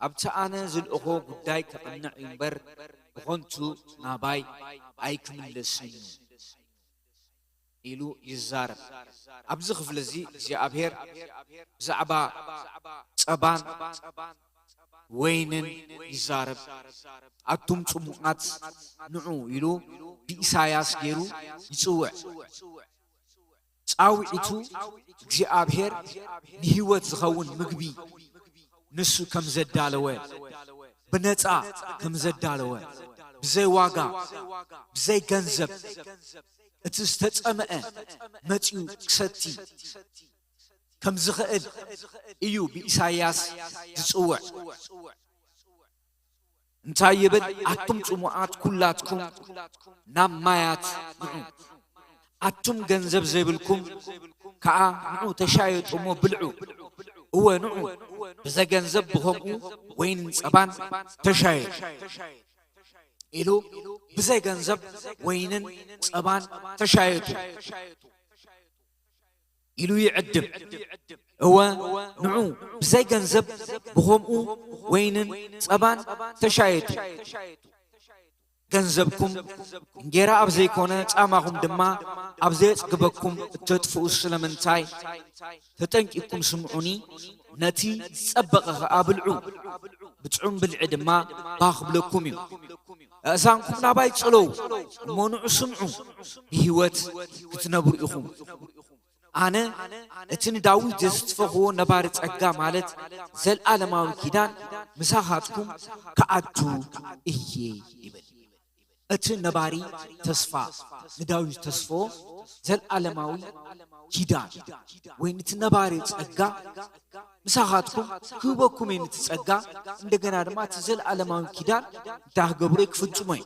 ኣብቲ ኣነ ዝልእኾ ጉዳይ ከቕንዕ እዩ እምበር ብኸንቱ ናባይ ኣይክምለስን እዩ ኢሉ ይዛረብ። ኣብዚ ክፍሊ እዚ እግዚኣብሔር ብዛዕባ ጸባን ወይንን ይዛረብ። ኣቱም ጽሙኣት ንዑ ኢሉ ብኢሳያስ ገይሩ ይጽውዕ። ጻውዒቱ እግዚኣብሔር ንህይወት ዝኸውን ምግቢ ንሱ ከም ዘዳለወ፣ ብነጻ ከም ዘዳለወ፣ ብዘይ ዋጋ፣ ብዘይ ገንዘብ፣ እቲ ዝተጸምአ መጺኡ ክሰቲ ከም ዝኽእል እዩ ብኢሳይያስ ዝጽውዕ። እንታይ ይብል? ኣቱም ጽሙኣት ኩላትኩም ናብ ማያት ንዑ። ኣቱም ገንዘብ ዘይብልኩም ከኣ ንዑ ተሻየጡ እሞ ብልዑ። እወ ንዑ ብዘገንዘብ ብኸምኡ ወይንን ጸባን ተሻየጡ ኢሉ ብዘይ ገንዘብ ወይንን ጸባን ተሻየጡ ኢሉ ይዕድም። እወ ንዑ ብዘይ ገንዘብ ብኸምኡ ወይንን ጸባን ተሻየጡ። ገንዘብኩም እንጌራ ኣብ ዘይኮነ ጻማኹም ድማ ኣብ ዘየጽግበኩም እተጥፍኡ ስለምንታይ? ተጠንቂቕኩም ስምዑኒ፣ ነቲ ዝጸበቐ ኸኣ ብልዑ፣ ብጥዑም ብልዒ ድማ ባህ ክብለኩም እዩ። ኣእዛንኩም ናባይ ጽለዉ እሞ ንዑ ስምዑ፣ ብህይወት ክትነብሩ ኢኹም። ኣነ እቲ ንዳዊት ዘስትፈኽዎ ነባሪ ጸጋ ማለት ዘልኣለማዊ ኪዳን ምሳኻትኩም ክኣቱ እየ ይብል። እቲ ነባሪ ተስፋ ንዳዊት ዝተስፈዎ ዘልኣለማዊ ኪዳን ወይ ነቲ ነባሪ ጸጋ ምሳኻትኩም ክህበኩም እየ። ነቲ ጸጋ እንደገና ድማ እቲ ዘልኣለማዊ ኪዳን እንታይ ክገብሮ እዩ? ክፍጽሞ እዩ።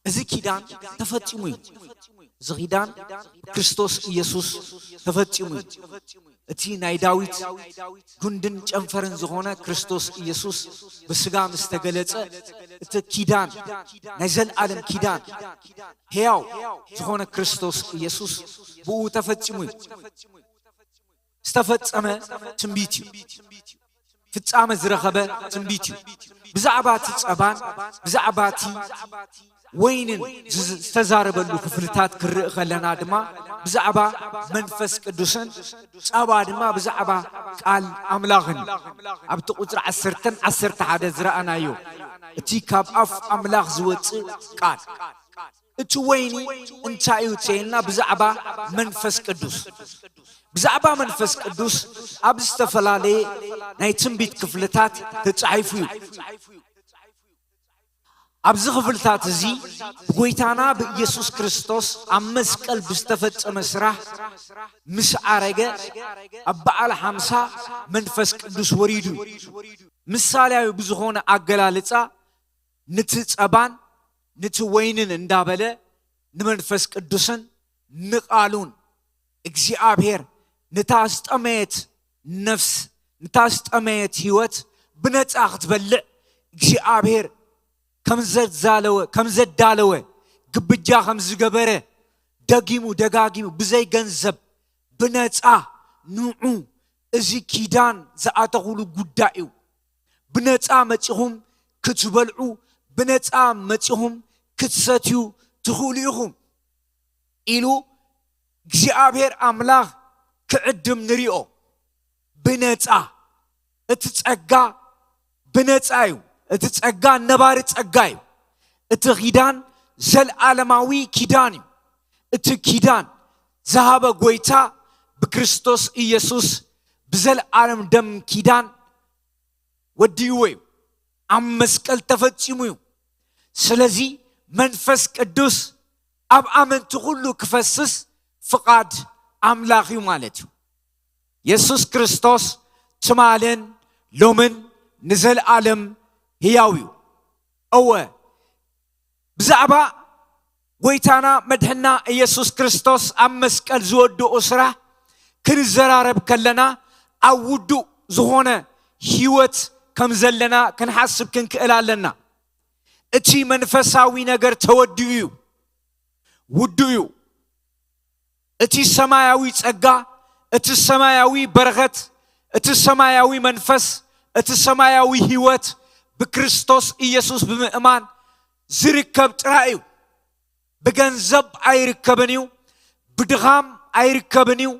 እዚ ኪዳን ተፈጺሙ እዩ። እዚ ኪዳን ክርስቶስ ኢየሱስ ተፈጺሙ እዩ። እቲ ናይ ዳዊት ጉንድን ጨንፈርን ዝኾነ ክርስቶስ ኢየሱስ ብስጋ ምስ ተገለጸ፣ እቲ ኪዳን ናይ ዘልኣለም ኪዳን ሕያው ዝኾነ ክርስቶስ ኢየሱስ ብኡ ተፈጺሙ እዩ። ዝተፈጸመ ትንቢት እዩ። ፍጻመ ዝረኸበ ትንቢት እዩ። ብዛዕባ እቲ ጸባን ብዛዕባ እቲ ወይንን ዝ- ዝተዛረበሉ ክፍልታት ክርኢ ከለና ድማ ብዛዕባ መንፈስ ቅዱስን ጸባ ድማ ብዛዕባ ቃል ኣምላኽን እዩ። ኣብቲ ቁጽሪ ዓሰርተን ዓሰርተ ሓደ ዝረኣናዮ እቲ ካብ ኣፍ ኣምላኽ ዝወጽእ ቃል እቲ ወይኒ እንታይ እዩ ተይልና ብዛዕባ መንፈስ ቅዱስ። ብዛዕባ መንፈስ ቅዱስ ኣብ ዝተፈላለየ ናይ ትንቢት ክፍልታት ተጻሒፉ እዩ። ኣብዚ ክፍልታት እዚ ብጎይታና ብኢየሱስ ክርስቶስ ኣብ መስቀል ብዝተፈጸመ ስራሕ ምስ ዓረገ ኣብ በዓል ሓምሳ መንፈስ ቅዱስ ወሪዱ እዩ። ምሳሌያዊ ብዝኾነ ኣገላልጻ ንቲ ጸባን ንቲ ወይንን እንዳበለ ንመንፈስ ቅዱስን ንቓሉን እግዚኣብሔር ንታ ዝጠመየት ነፍስ ንታ ዝጠመየት ህይወት ብነጻ ክትበልዕ እግዚኣብሔር ከም ዘዳለወ ግብጃ ከም ዝገበረ ደጊሙ ደጋጊሙ ብዘይ ገንዘብ ብነጻ ንዑ እዚ ኪዳን ዝኣተኹሉ ጉዳይ እዩ። ብነጻ መጺኹም ክትበልዑ ብነጻ መጺኹም ክትሰትዩ ትኽእሉ ኢኹም ኢሉ እግዚኣብሔር ኣምላኽ ክዕድም ንሪኦ። ብነጻ እቲ ጸጋ ብነጻ እዩ። እቲ ጸጋ ነባሪ ጸጋ እዩ። እቲ ኪዳን ዘልዓለማዊ ኪዳን እዩ። እቲ ኪዳን ዝሃበ ጎይታ ብክርስቶስ ኢየሱስ ብዘልዓለም ደም ኪዳን ወዲእዎ እዩ። ኣብ መስቀል ተፈጺሙ እዩ። ስለዚ መንፈስ ቅዱስ ኣብ ኣመንቲ ኩሉ ክፈስስ ፍቓድ ኣምላኽ እዩ ማለት እዩ። የሱስ ክርስቶስ ትማልን ሎምን ንዘልኣለም ህያው እዩ። እወ ብዛዕባ ጎይታና መድሕና ኢየሱስ ክርስቶስ ኣብ መስቀል ዝወድኦ ስራሕ ክንዘራረብ ከለና ኣብ ውዱእ ዝኾነ ህይወት ከም ዘለና ክንሓስብ ክንክእል ኣለና። እቲ መንፈሳዊ ነገር ተወዲኡ እዩ። ውዱእ እዩ። እቲ ሰማያዊ ጸጋ፣ እቲ ሰማያዊ በረኸት፣ እቲ ሰማያዊ መንፈስ፣ እቲ ሰማያዊ ህይወት ብክርስቶስ ኢየሱስ ብምእማን ዝርከብ ጥራይ እዩ። ብገንዘብ ኣይርከብን እዩ። ብድኻም ኣይርከብን እዩ።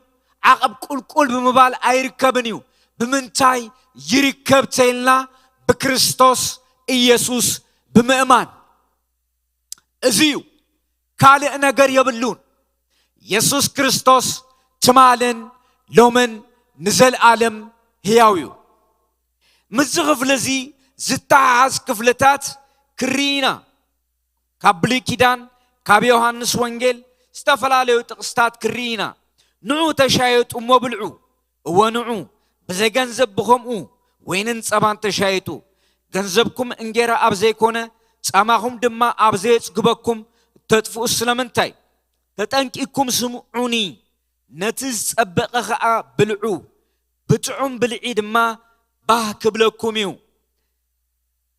ዓቐብ ቁልቁል ብምባል ኣይርከብን እዩ። ብምንታይ ይርከብ ተይልና ብክርስቶስ ኢየሱስ ብምእማን። እዚ እዩ። ካልእ ነገር የብሉን። የሱስ ክርስቶስ ትማልን ሎምን ንዘልኣለም ህያው እዩ። ምስዚ ክፍሊ እዚ ዝተሓሓዝ ክፍልታት ክርኢ ኢና። ካብ ብሉይ ኪዳን ካብ ዮሃንስ ወንጌል ዝተፈላለዩ ጥቕስታት ክርኢ ኢና። ንዑ ተሻየጡ እሞ ብልዑ። እወ ንዑ ብዘይ ገንዘብ ብኸምኡ ወይንን ጸባን ተሻየጡ። ገንዘብኩም እንጌራ ኣብ ዘይኮነ ጻማኹም ድማ ኣብ ዘየጽግበኩም እተጥፍኡ ስለምንታይ? ተጠንቂቅኩም ስምዑኒ። ነቲ ዝጸበቐ ኸኣ ብልዑ። ብጥዑም ብልዒ ድማ ባህ ክብለኩም እዩ።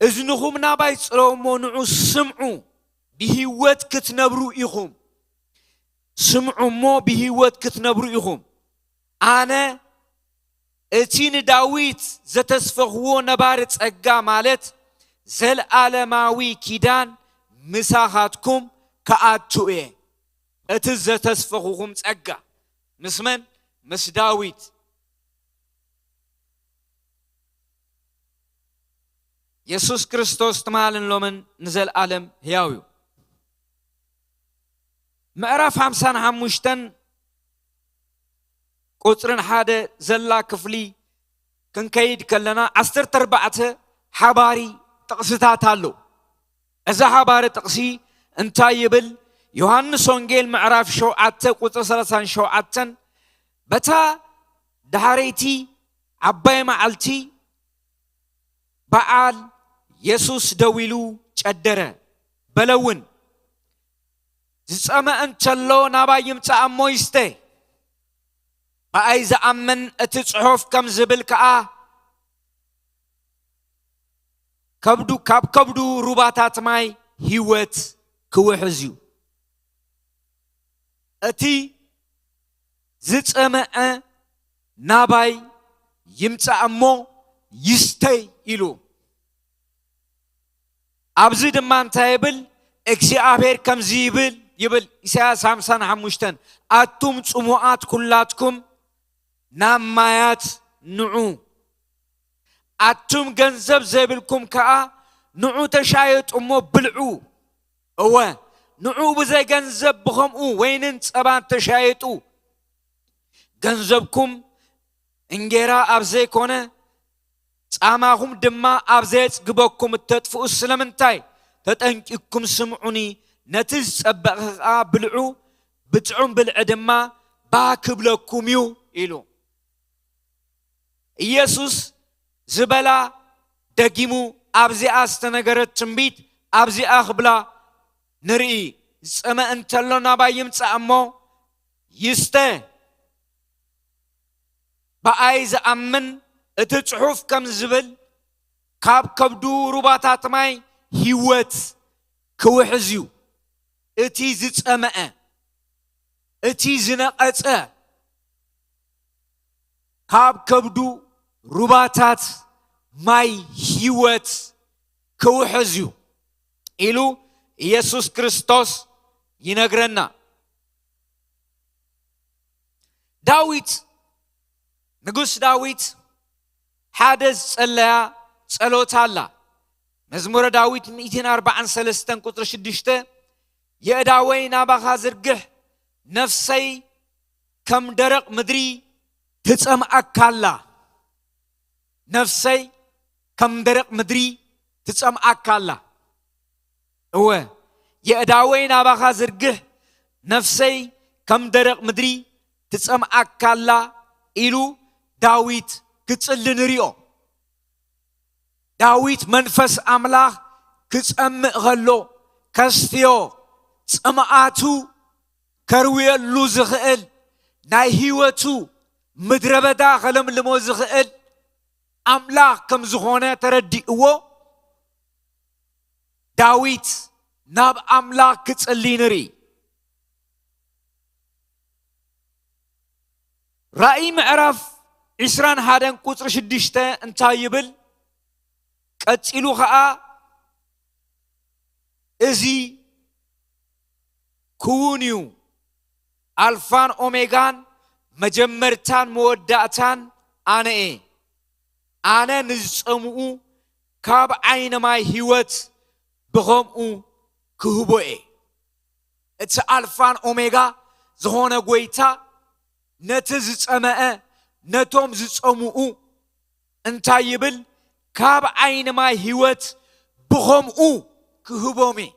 እዝንኹም ናባይ ጽረው እሞ ንዑ ስምዑ፣ ብህይወት ክትነብሩ ኢኹም። ስምዑ እሞ ብህይወት ክትነብሩ ኢኹም። ኣነ እቲ ንዳዊት ዘተስፈኽዎ ነባሪ ጸጋ ማለት ዘልኣለማዊ ኪዳን ምሳኻትኩም ክኣቱ እየ። እቲ ዘተስፈኹኹም ጸጋ ምስ መን? ምስ ዳዊት። የሱስ ክርስቶስ ትማልን ሎምን ንዘልኣለም ህያው እዩ። ምዕራፍ ሓምሳን ሓሙሽተን ቁጽርን ሓደ ዘላ ክፍሊ ክንከይድ ከለና ዓሰርተ ኣርባዕተ ሓባሪ ጥቕስታት ኣሎ። እዚ ሓባሪ ጥቕሲ እንታይ ይብል? ዮሃንስ ወንጌል ምዕራፍ ሸውዓተ ቁጽሪ ሰላሳን ሸውዓተን በታ ዳሕረይቲ ዓባይ መዓልቲ በዓል የሱስ ደው ኢሉ ጨደረ። በለ እውን፣ "ዝጸመአ እንተሎ ናባይ ይምጻእ እሞ ይስተ። ብኣይ ዝኣምን እቲ ጽሑፍ ከም ዝብል ከኣ ከብዱ፣ ካብ ከብዱ ሩባታት ማይ ህይወት ክውሕዝ እዩ። እቲ ዝጸመአ ናባይ ይምጻእ እሞ ይስተይ" ኢሉ። ኣብዚ ድማ እንታይ ይብል? እግዚኣብሔር ከምዚ ይብል፣ ይብል ኢሳያስ ሓምሳን ሓሙሽተን፣ "ኣቱም ጽሙኣት ኩላትኩም ናብ ማያት ንዑ፣ ኣቱም ገንዘብ ዘይብልኩም ከኣ ንዑ ተሻየጡ እሞ ብልዑ፣ እወ ንዑ ብዘይ ገንዘብ ብኸምኡ ወይንን ጸባን ተሻየጡ። ገንዘብኩም እንጌራ ኣብ ዘይኮነ፣ ጻማኹም ድማ ኣብ ዘየጽግበኩም እተጥፍኡ ስለምንታይ? ተጠንቂቕኩም ስምዑኒ፣ ነቲ ዝጸበቐ ኸኣ ብልዑ፣ ብጥዑም ብልዒ ድማ ባህ ክብለኩም እዩ ኢሉ። ኢየሱስ ዝበላ ደጊሙ ኣብዚኣ ዝተነገረት ትንቢት ኣብዚኣ ክብላ ንርኢ። ዝጸመ እንተሎ ናባይ ይምጻእ እሞ ይስተ። ብኣይ ዝኣምን እቲ ጽሑፍ ከም ዝብል ካብ ከብዱ ሩባታት ማይ ህይወት ክውሕዝ እዩ። እቲ ዝጸመአ፣ እቲ ዝነቐጸ ካብ ከብዱ ሩባታት ማይ ህይወት ክውሕዝ እዩ ኢሉ ኢየሱስ ክርስቶስ ይነግረና። ዳዊት፣ ንጉስ ዳዊት ሓደ ዝጸለያ ጸሎት ኣላ። መዝሙረ ዳዊት ሚእትን ኣርባዓን ሰለስተን ቁጽሪ ሽዱሽተ፣ የእዳወይ ናባኻ ዝርግሕ፣ ነፍሰይ ከም ደረቕ ምድሪ ትጸምኣካ ኣላ። ነፍሰይ ከም ደረቕ ምድሪ ትጸምኣካ ኣላ። እወ፣ የእዳወይ ናባኻ ዝርግሕ፣ ነፍሰይ ከም ደረቕ ምድሪ ትጸምኣካ ኣላ ኢሉ ዳዊት ክጽሊ ንሪኦ። ዳዊት መንፈስ ኣምላኽ ክጸምእ ከሎ ከስትዮ፣ ጽምኣቱ ከርውየሉ ዝኽእል፣ ናይ ህይወቱ ምድረ በዳ ከለምልሞ ዝኽእል ኣምላኽ ከም ዝኾነ ተረዲእዎ፣ ዳዊት ናብ ኣምላኽ ክጽሊ ንርኢ። ራእይ ምዕራፍ ዕስራን ሓደን ቁጽሪ ሽዱሽተ እንታይ ይብል? ቀጺሉ ኸኣ፣ እዚ ክውን እዩ፣ ኣልፋን ኦሜጋን፣ መጀመርታን መወዳእታን ኣነ እየ። ኣነ ንዝጸምኡ ካብ ዓይኒ ማይ ህይወት ብኸምኡ ክህቦ እየ። እቲ ኣልፋን ኦሜጋ ዝኾነ ጐይታ ነቲ ዝጸመአ፣ ነቶም ዝጸምኡ እንታይ ይብል? ካብ ዓይኒ ማይ ህይወት ብኸምኡ ክህቦም እየ።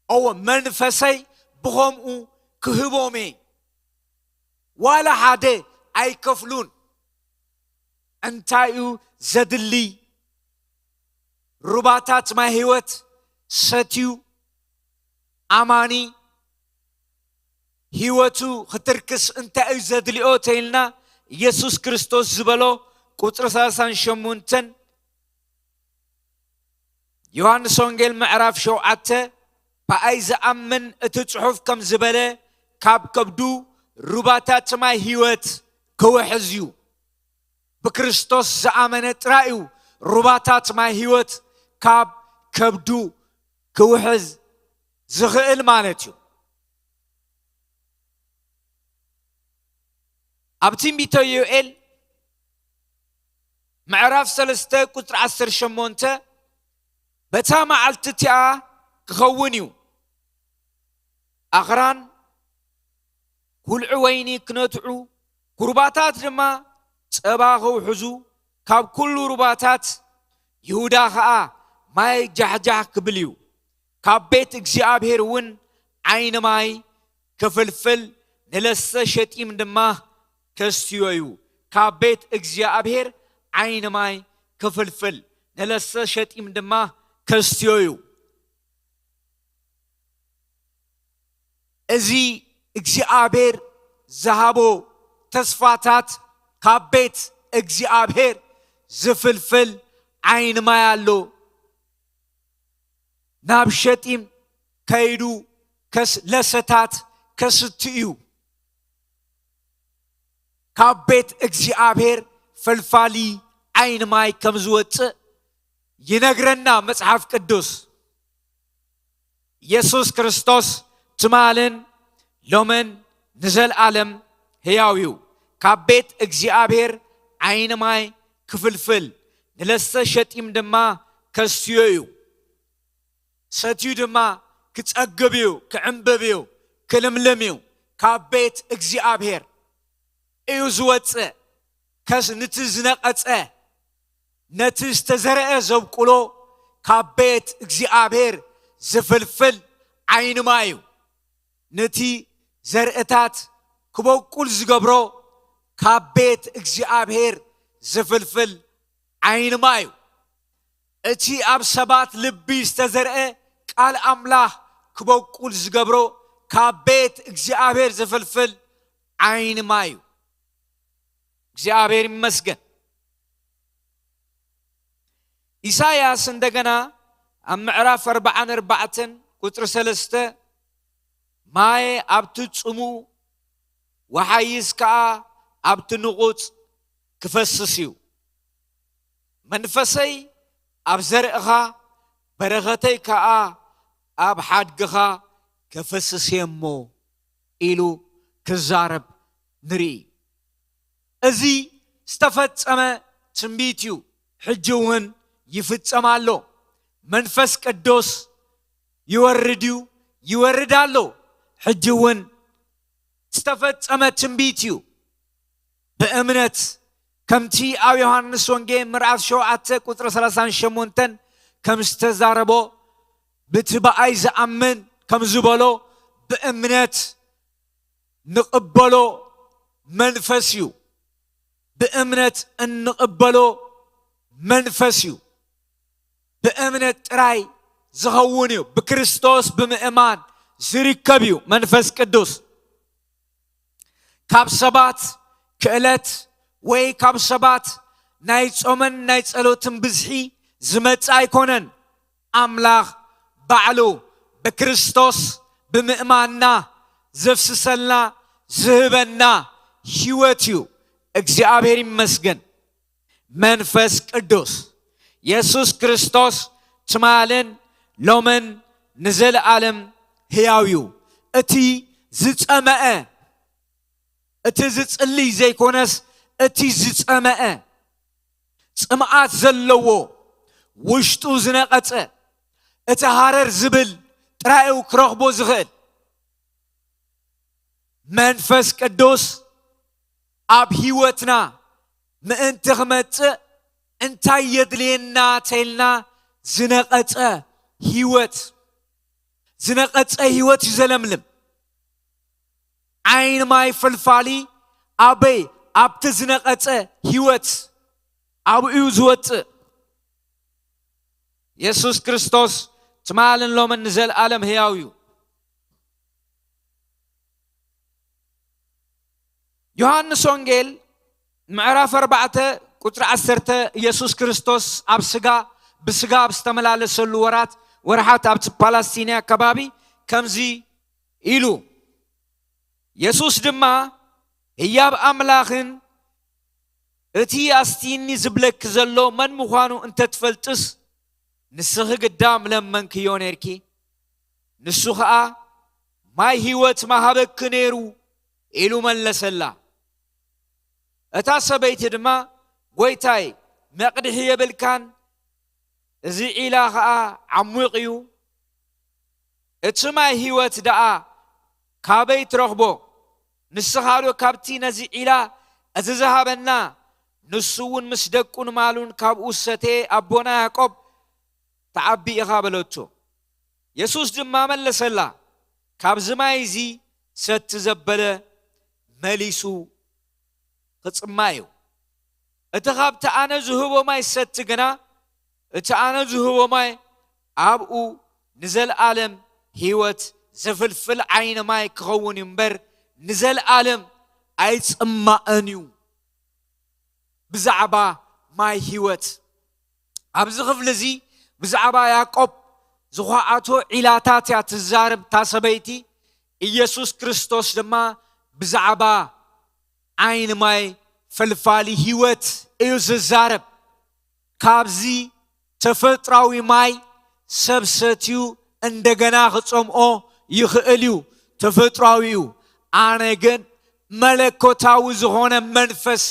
እወ፣ መንፈሰይ ብኸምኡ ክህቦም እየ። ዋላ ሓደ ኣይከፍሉን። እንታይ እዩ ዘድሊ? ሩባታት ማይ ህይወት ሰትዩ ኣማኒ ህይወቱ ክትርክስ እንታይ እዩ ዘድልዮ ተኢልና፣ ኢየሱስ ክርስቶስ ዝበሎ ቁጽሪ ሰላሳን ሸሞንተን ዮሃንስ ወንጌል ምዕራፍ ሸውዓተ፣ ብኣይ ዝኣምን እቲ ጽሑፍ ከም ዝበለ ካብ ከብዱ ሩባታት ማይ ህይወት ክውሕዝ እዩ። ብክርስቶስ ዝኣመነ ጥራይ እዩ ሩባታት ማይ ህይወት ካብ ከብዱ ክውሕዝ ዝኽእል ማለት እዩ። ኣብ ትንቢተ ዮኤል ምዕራፍ ሰለስተ ቁጽሪ ዓሰርተ ሸሞንተ፣ በታ መዓልቲ እቲኣ ክኸውን እዩ፣ ኣኽራን ኩልዒ ወይኒ ክነትዑ፣ ኩርባታት ድማ ጸባ ክውሕዙ፣ ካብ ኩሉ ሩባታት ይሁዳ ኸኣ ማይ ጃሕጃሕ ክብል እዩ። ካብ ቤት እግዚኣብሔር እውን ዓይኒ ማይ ክፍልፍል፣ ንለስተ ሸጢም ድማ ከስትዮ እዩ። ካብ ቤት እግዚኣብሔር ዓይኒ ማይ ክፍልፍል፣ ንለስተ ሸጢም ድማ ከስትዮ እዩ። እዚ እግዚኣብሔር ዝሃቦ ተስፋታት፣ ካብ ቤት እግዚኣብሔር ዝፍልፍል ዓይኒ ማይ ኣሎ። ናብ ሸጢም ከይዱ ከስ-፣ ለሰታት ከስቲ እዩ። ካብ ቤት እግዚኣብሔር ፈልፋሊ ዓይኒ ማይ ከም ዝወጽእ ይነግረና መጽሓፍ ቅዱስ። ኢየሱስ ክርስቶስ ትማልን ሎምን ንዘለኣለም ሕያው እዩ። ካብ ቤት እግዚኣብሔር ዓይኒ ማይ ክፍልፍል፣ ንለስተ ሸጢም ድማ ከስትዮ እዩ። ሰትዩ ድማ ክጸግብ እዩ፣ ክዕምብብ እዩ፣ ክልምልም እዩ። ካብ ቤት እግዚኣብሔር እዩ ዝወጽእ። ከስ ንቲ ዝነቐጸ፣ ነቲ ዝተዘርአ ዘብቁሎ ካብ ቤት እግዚኣብሔር ዝፍልፍል ዓይኒ ማይ እዩ። ነቲ ዘርእታት ክበቁል ዝገብሮ ካብ ቤት እግዚኣብሔር ዝፍልፍል ዓይኒ ማይ እዩ። እቲ ኣብ ሰባት ልቢ ዝተዘርአ ቃል ኣምላኽ ክበቁል ዝገብሮ ካብ ቤት እግዚኣብሔር ዝፍልፍል ዓይኒ ማይ እዩ። እግዚኣብሔር ይመስገን። ኢሳይያስ እንደገና ኣብ ምዕራፍ ኣርባዓን ኣርባዕተን ቁጽሪ ሰለስተ፣ ማየ ኣብቲ ጽሙ ወሓይዝ ከኣ ኣብቲ ንቑጽ ክፈስስ እዩ። መንፈሰይ ኣብ ዘርእኻ፣ በረኸተይ ከኣ ኣብ ሓድግኻ ከፈስስ እየ እሞ ኢሉ ክዛረብ ንርኢ። እዚ ዝተፈጸመ ትንቢት እዩ፣ ሕጂ እውን ይፍጸም ኣሎ። መንፈስ ቅዱስ ይወርድ እዩ፣ ይወርድ ኣሎ። ሕጂ እውን ዝተፈጸመ ትንቢት እዩ። ብእምነት ከምቲ ኣብ ዮሃንስ ወንጌል ምዕራፍ ሸውዓተ ቁጽሪ ሰላሳን ሸሞንተን ከም ዝተዛረቦ፣ ብቲ ብኣይ ዝኣምን ከም ዝበሎ ብእምነት ንቕበሎ መንፈስ እዩ። ብእምነት እንቕበሎ መንፈስ እዩ። ብእምነት ጥራይ ዝኸውን እዩ። ብክርስቶስ ብምእማን ዝርከብ እዩ መንፈስ ቅዱስ። ካብ ሰባት ክእለት ወይ ካብ ሰባት ናይ ጾምን ናይ ጸሎትን ብዝሒ ዝመጽእ ኣይኮነን። ኣምላኽ ባዕሉ ብክርስቶስ ብምእማንና ዘፍስሰልና ዝህበና ህይወት እዩ። እግዚኣብሔር ይመስገን። መንፈስ ቅዱስ የሱስ ክርስቶስ ትማልን ሎምን ንዘለኣለም ህያው እዩ። እቲ ዝጸመአ፣ እቲ ዝጽልይ ዘይኮነስ፣ እቲ ዝጸመአ፣ ጽምኣት ዘለዎ፣ ውሽጡ ዝነቐጸ፣ እቲ ሃረር ዝብል ጥራይ እዩ ክረኽቦ ዝኽእል። መንፈስ ቅዱስ ኣብ ህይወትና ምእንቲ ክመጽእ እንታይ የድልየና ተይልና፣ ዝነቐጸ ህይወት፣ ዝነቐጸ ህይወት እዩ ዘለምልም። ዓይኒ ማይ ፈልፋሊ ኣበይ? ኣብቲ ዝነቐጸ ህይወት ኣብኡ እዩ ዝወጽእ። የሱስ ክርስቶስ ትማልን ሎምን ንዘለኣለም ህያው እዩ። ዮሃንስ ወንጌል ምዕራፍ ኣርባዕተ ቁጽሪ ዓሰርተ፣ ኢየሱስ ክርስቶስ ኣብ ስጋ፣ ብስጋ ኣብ ዝተመላለሰሉ ወራት፣ ወርሓት ኣብቲ ፓላስቲንያ ከባቢ ከምዚ ኢሉ፣ የሱስ ድማ፣ ህያብ ኣምላኽን እቲ ኣስቲኒ ዝብለኪ ዘሎ መን ምዃኑ እንተትፈልጥስ፣ ንስኺ ግዳ ምለመንክዮ ነርኪ። ንሱ ኸኣ ማይ ህይወት መሃበኪ ነይሩ ኢሉ መለሰላ። እታ ሰበይቲ ድማ፣ ጐይታይ፣ መቕድሒ የብልካን፣ እዚ ዒላ ኸኣ ዓሚቕ እዩ። እቲ ማይ ህይወት ደኣ ካበይ ትረኽቦ? ንስኻ ዶ ካብቲ ነዚ ዒላ እዚ ዝሃበና? ንሱ እውን ምስ ደቁን ማሉን ካብኡ ዝሰተየ ኣቦና ያዕቆብ ትዓቢ ኢኻ በለቶ። የሱስ ድማ መለሰላ፣ ካብዚ ማይ እዚ ሰቲ ዘበለ መሊሱ ክጽማ እዩ። እቲ ኻብቲ ኣነ ዝህቦ ማይ ዝሰቲ ግና፣ እቲ ኣነ ዝህቦ ማይ ኣብኡ ንዘለኣለም ህይወት ዘፍልፍል ዓይኒ ማይ ክኸውን እዩ እምበር፣ ንዘለኣለም ኣይጽማእን እዩ። ብዛዕባ ማይ ህይወት ኣብዚ ክፍሊ እዚ ብዛዕባ ያዕቆብ ዝዃዓቶ ዒላታት እያ ትዛረብ እታ ሰበይቲ። ኢየሱስ ክርስቶስ ድማ ብዛዕባ ዓይኒ ማይ ፈልፋሊ ህይወት እዩ ዝዛረብ። ካብዚ ተፈጥሯዊ ማይ ሰብ ሰትዩ እንደገና ክጸምኦ ይኽእል እዩ፣ ተፈጥሯዊ እዩ። ኣነ ግን መለኮታዊ ዝኾነ መንፈስ፣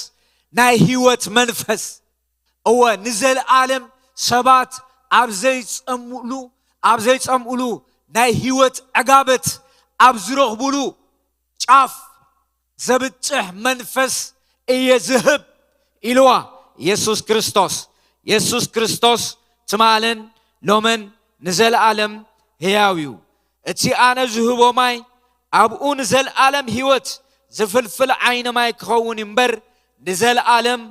ናይ ህይወት መንፈስ፣ እወ፣ ንዘለኣለም ሰባት ኣብ ዘይጸምእሉ፣ ኣብ ዘይጸምእሉ ናይ ህይወት ዕጋበት ኣብ ዝረኽቡሉ ጫፍ ዘብጽሕ መንፈስ እየ ዝህብ ኢልዋ የሱስ ክርስቶስ። የሱስ ክርስቶስ ትማልን ሎምን ንዘለኣለም ህያው እዩ። እቲ ኣነ ዝህቦ ማይ ኣብኡ ንዘለኣለም ህይወት ዝፍልፍል ዓይኒ ማይ ክኸውን እምበር ንዘለኣለም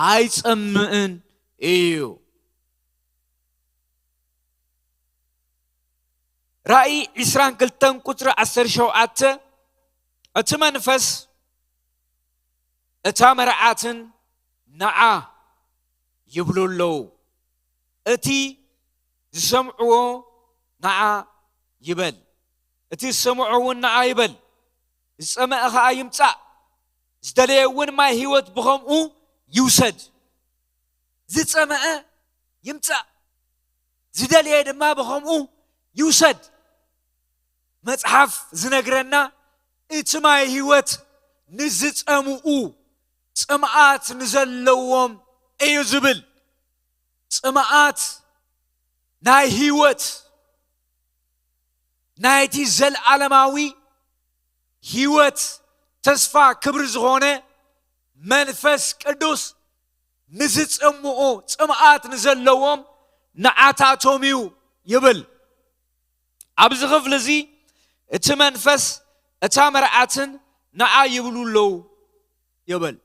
ኣይጸምእን እዩ። ራእይ ዕስራን ክልተን ቁጽሪ ዓሰርተ ሸውዓተ፣ እቲ መንፈስ እታ መርዓትን ንዓ ይብሉ ኣለዉ። እቲ ዝሰምዕዎ ንዓ ይበል። እቲ ዝሰምዖ እውን ንዓ ይበል። ዝጸመአ ኸኣ ይምጻእ። ዝደለየ እውን ማይ ህይወት ብኸምኡ ይውሰድ። ዝጸመአ ይምጻእ። ዝደለየ ድማ ብኸምኡ ይውሰድ። መጽሓፍ ዝነግረና እቲ ማይ ህይወት ንዝጸምኡ ጽምኣት ንዘለዎም እዩ ዝብል። ጽምኣት ናይ ህይወት ናይቲ ዘልዓለማዊ ህይወት ተስፋ ክብሪ ዝኾነ መንፈስ ቅዱስ ንዝጽምኡ ጽምኣት ንዘለዎም ንዓታቶም እዩ ይብል። ኣብዚ ክፍሊ እዚ እቲ መንፈስ እታ መርዓትን ንዓ ይብሉ ኣለዉ ይብል።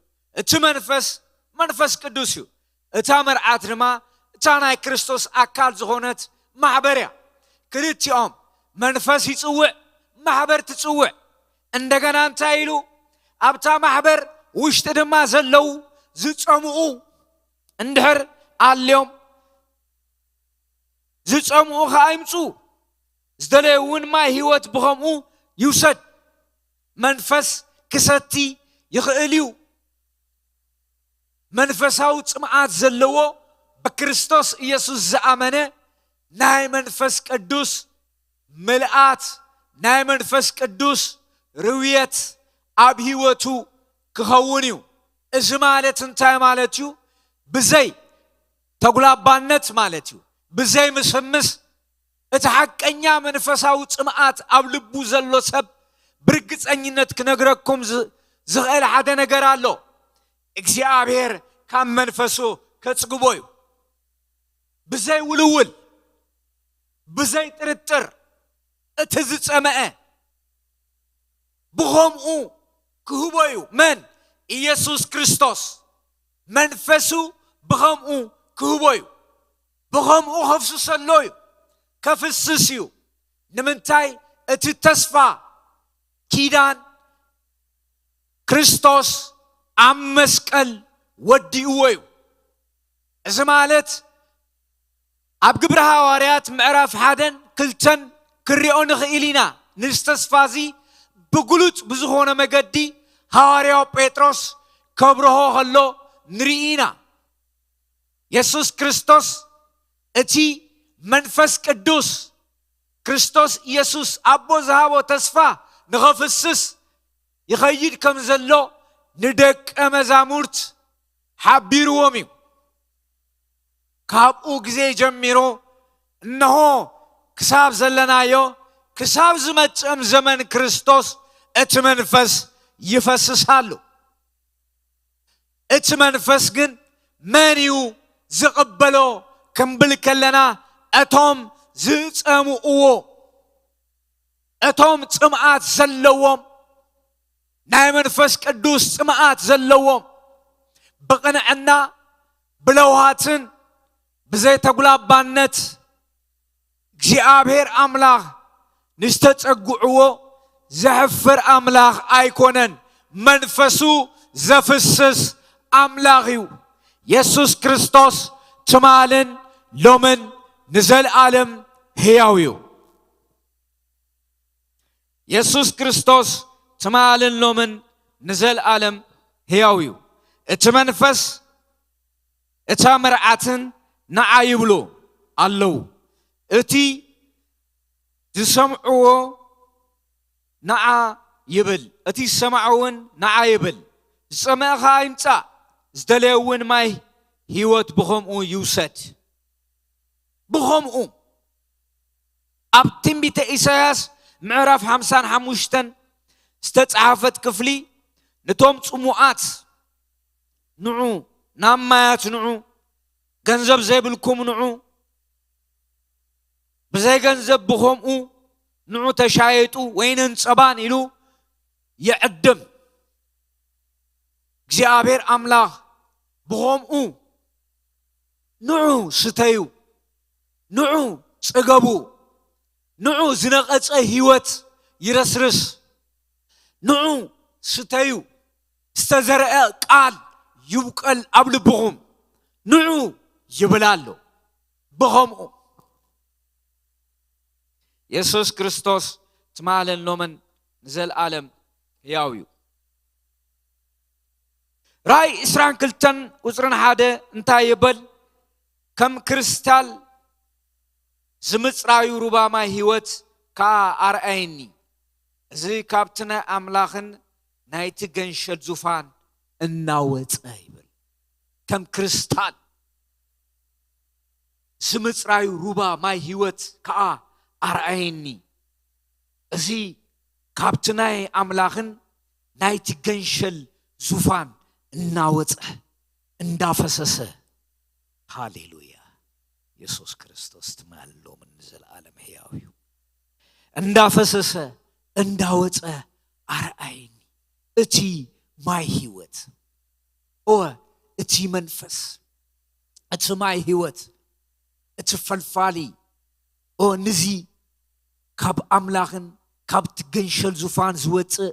እቲ መንፈስ መንፈስ ቅዱስ እዩ። እታ መርዓት ድማ እታ ናይ ክርስቶስ ኣካል ዝኾነት ማሕበር እያ። ክልቲኦም መንፈስ ይጽውዕ፣ ማሕበር ትጽውዕ። እንደገና እንታይ ኢሉ? ኣብታ ማሕበር ውሽጢ ድማ ዘለዉ ዝጸምኡ እንድሕር ኣልዮም ዝጸምኡ ኸኣ ይምጹ። ዝደለየ እውን ማይ ህይወት ብኸምኡ ይውሰድ። መንፈስ ክሰቲ ይኽእል እዩ። መንፈሳዊ ጽምኣት ዘለዎ ብክርስቶስ ኢየሱስ ዝኣመነ ናይ መንፈስ ቅዱስ ምልኣት፣ ናይ መንፈስ ቅዱስ ርውየት ኣብ ህይወቱ ክኸውን እዩ። እዚ ማለት እንታይ ማለት እዩ? ብዘይ ተጉላባነት ማለት እዩ። ብዘይ ምስምስ እቲ ሓቀኛ መንፈሳዊ ጽምኣት ኣብ ልቡ ዘሎ ሰብ ብርግጸኝነት ክነግረኩም ዝ-፣ ዝኽእል ሓደ ነገር ኣሎ። እግዚኣብሔር ካብ መንፈሱ ከጽግቦ እዩ። ብዘይ ውልውል፣ ብዘይ ጥርጥር እቲ ዝጸመአ ብኸምኡ ክህቦ እዩ። መን? ኢየሱስ ክርስቶስ። መንፈሱ ብኸምኡ ክህቦ እዩ። ብኸምኡ ከፍስሰሎ እዩ። ከፍስስ እዩ። ንምንታይ? እቲ ተስፋ ኪዳን ክርስቶስ ኣብ መስቀል ወዲእዎ እዩ። እዚ ማለት ኣብ ግብሪ ሃዋርያት ምዕራፍ ሓደን ክልተን ክንሪኦ ንኽእል ኢና። ነዚ ተስፋ እዚ ብግሉጽ ብዝኾነ መገዲ ሃዋርያው ጴጥሮስ ከብርሆ ከሎ ንርኢ ኢና። የሱስ ክርስቶስ እቲ መንፈስ ቅዱስ ክርስቶስ ኢየሱስ ኣቦ ዝሃቦ ተስፋ ንኸፍስስ ይኸይድ ከም ዘሎ ንደቀ መዛሙርት ሓቢርዎም እዩ። ካብኡ ግዜ ጀሚሩ እነሆ ክሳብ ዘለናዮ ክሳብ ዝመጽእም ዘመን ክርስቶስ እቲ መንፈስ ይፈስስ ኣሎ። እቲ መንፈስ ግን መን እዩ ዝቕበሎ ክንብል ከለና እቶም ዝጸምእዎ፣ እቶም ጽምኣት ዘለዎም፣ ናይ መንፈስ ቅዱስ ጽምኣት ዘለዎም፣ ብቕንዕና፣ ብለውሃትን፣ ብዘይተጉላባነት፣ እግዚኣብሔር ኣምላኽ ንዝተጸግዕዎ ዘሕፍር ኣምላኽ ኣይኮነን። መንፈሱ ዘፍስስ ኣምላኽ እዩ። የሱስ ክርስቶስ ትማልን ሎምን ንዘለኣለም ህያው እዩ። የሱስ ክርስቶስ ትማልን ሎምን ንዘለኣለም ህያው እዩ። እቲ መንፈስ እታ መርዓትን ንዓ ይብሉ ኣለዉ። እቲ ዝሰምዕዎ ንዓ ይብል፣ እቲ ዝሰምዖ እውን ንዓ ይብል። ዝጸመአ ኸኣ ይምጻእ፣ ዝደለየ እውን ማይ ህይወት ብኸምኡ ይውሰድ። ብኸምኡ ኣብ ትንቢተ ኢሳያስ ምዕራፍ ሓምሳን ሓሙሽተን ዝተጻሕፈት ክፍሊ፣ ነቶም ጽሙኣት ንዑ፣ ናብ ማያት ንዑ፣ ገንዘብ ዘይብልኩም ንዑ፣ ብዘይ ገንዘብ ብኸምኡ ንዑ ተሻየጡ፣ ወይንን ጸባን ኢሉ ይዕድም። እግዚኣብሔር ኣምላኽ ብኸምኡ ንዑ ስተዩ፣ ንዑ ጽገቡ፣ ንዑ ዝነቐጸ ህይወት ይረስርስ፣ ንዑ ስተዩ፣ ዝተዘርአ ቃል ይብቀል ኣብ ልብኹም፣ ንዑ ይብል ኣሎ። ብኸምኡ የሱስ ክርስቶስ ትማልን ሎምን ንዘለኣለም ህያው እዩ። ራእይ ዕስራን ክልተን ቁጽርን ሓደ እንታይ ይብል? ከም ክሪስታል ዝምጽራዩ ሩባ ማይ ህይወት ከኣ ኣርኣየኒ። እዚ ካብቲ ናይ ኣምላኽን ናይቲ ገንሸል ዙፋን እናወጸ ይብል። ከም ክሪስታል ዝምጽራዩ ሩባ ማይ ህይወት ከኣ ኣርኣየኒ። እዚ ካብቲ ናይ ኣምላኽን ናይቲ ገንሸል ዙፋን እናወጸ፣ እንዳፈሰሰ፣ ሃሌሉያ፣ የሱስ ክርስቶስ ትማል ሎምን ንዘለኣለም ሕያው እዩ። እንዳፈሰሰ፣ እንዳወጸ ኣርኣየኒ። እቲ ማይ ህይወት፣ እወ፣ እቲ መንፈስ፣ እቲ ማይ ህይወት፣ እቲ ፈልፋሊ፣ እወ፣ ንዚ ካብ ኣምላኽን ካብቲ ገንሸል ዙፋን ዝወጽእ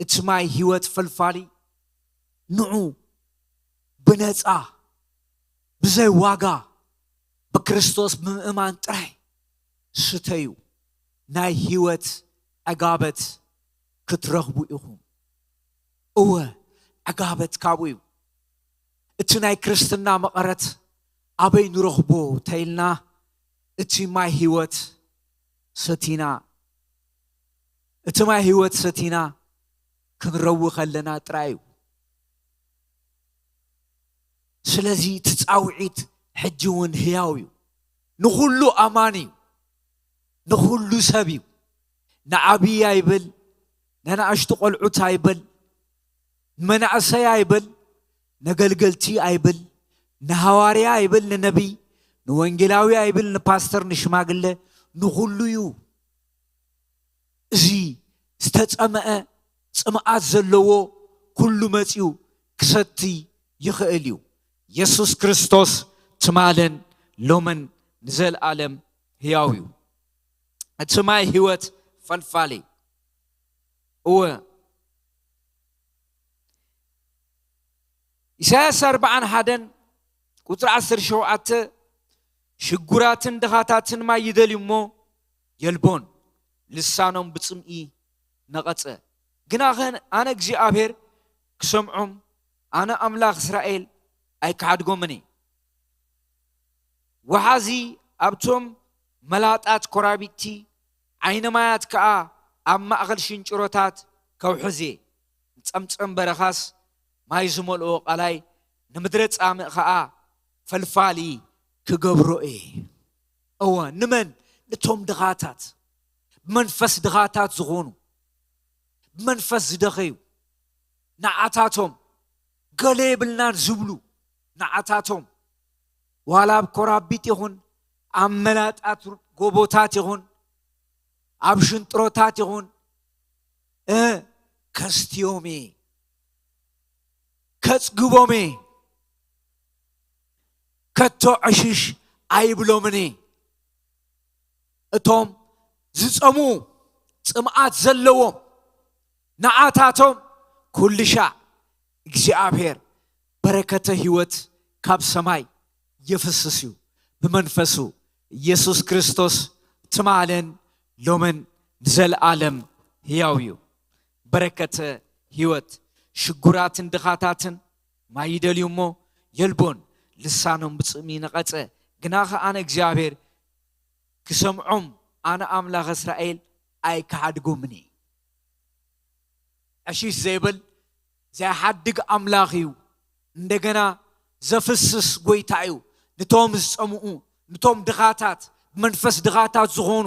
እቲ ማይ ህይወት ፈልፋሊ፣ ንዑ ብነጻ፣ ብዘይ ዋጋ፣ ብክርስቶስ ብምእማን ጥራይ ስተዩ፣ ናይ ህይወት ዕጋበት ክትረኽቡ ኢኹም። እወ፣ ዕጋበት ካብኡ እዩ። እቲ ናይ ክርስትና መቐረት ኣበይ ንረኽቦ ተይልና፣ እቲ ማይ ህይወት ሰቲና፣ እቲ ማይ ህይወት ሰቲና ክንረዊ ከለና ጥራይ እዩ። ስለዚ እቲ ጻውዒት ሕጂ እውን ህያው እዩ። ንኹሉ ኣማኒ እዩ። ንኹሉ ሰብ እዩ። ንዓብዪ ኣይብል፣ ንኣናእሽቱ ቆልዑት ኣይብል፣ ንመናእሰይ ኣይብል፣ ነገልገልቲ ኣይብል፣ ንሃዋርያ ኣይብል፣ ንነቢይ፣ ንወንጌላዊ ኣይብል፣ ንፓስተር፣ ንሽማግለ፣ ንኹሉ እዩ። እዚ ዝተጸምአ፣ ጽምኣት ዘለዎ ኩሉ መጺኡ ክሰቲ ይኽእል እዩ። የሱስ ክርስቶስ ትማልን ሎምን ንዘለኣለም ህያው እዩ። እቲ ማይ ህይወት ፈልፋሊ። እወ፣ ኢሳያስ ኣርባዓን ሓደን ቁጽሪ ዓሰርተ ሸውዓተ፣ ሽጉራትን ድኻታትን ማይ ይደልዩ እሞ የልቦን፣ ልሳኖም ብጽምኢ ነቐጸ። ግናኸ ኣነ እግዚኣብሔር ክሰምዖም፣ ኣነ ኣምላኽ እስራኤል ኣይክሓድጎምን እየ። ወሓዚ ኣብቶም መላጣት ኮራቢቲ፣ ዓይኒ ማያት ከኣ ኣብ ማእከል ሽንጭሮታት ከውሕዝ እየ። ንጸምጸም በረኻስ ማይ ዝመልኦ ቐላይ፣ ንምድረ ጻምእ ኸኣ ፈልፋሊ ክገብሮ እየ። እወ፣ ንመን? ነቶም ድኻታት፣ ብመንፈስ ድኻታት ዝኾኑ፣ ብመንፈስ ዝደኸዩ፣ ንዓታቶም፣ ገለ የብልናን ዝብሉ ንዓታቶም፣ ዋላ ኣብ ኮራቢት ይኹን፣ ኣብ መላጣት ጎቦታት ይኹን፣ ኣብ ሽንጥሮታት ይኹን፣ እ፣ ከስትዮም እየ፣ ከጽግቦም እየ፣ ከቶ ዕሽሽ ኣይብሎምን እየ። እቶም ዝጸምኡ፣ ጽምኣት ዘለዎም፣ ንዓታቶም ኩሉ ሻዕ እግዚኣብሔር በረከተ ህይወት ካብ ሰማይ የፍስስ እዩ። ብመንፈሱ ኢየሱስ ክርስቶስ ትማልን ሎምን ንዘለኣለም ህያው እዩ። በረከተ ህይወት። ሽጉራትን ድኻታትን ማይ ይደልዩ እሞ የልቦን፣ ልሳኖም ብጽምኢ ነቐጸ። ግናኸ ኣነ እግዚኣብሔር ክሰምዖም፣ ኣነ ኣምላኽ እስራኤል ኣይክሓድጎምን እየ። ዕሽሽ ዘይብል ዘይሓድግ ኣምላኽ እዩ። እንደገና ዘፍስስ ጎይታ እዩ። ንቶም ዝጸምኡ፣ ንቶም ድኻታት፣ ብመንፈስ ድኻታት ዝኾኑ፣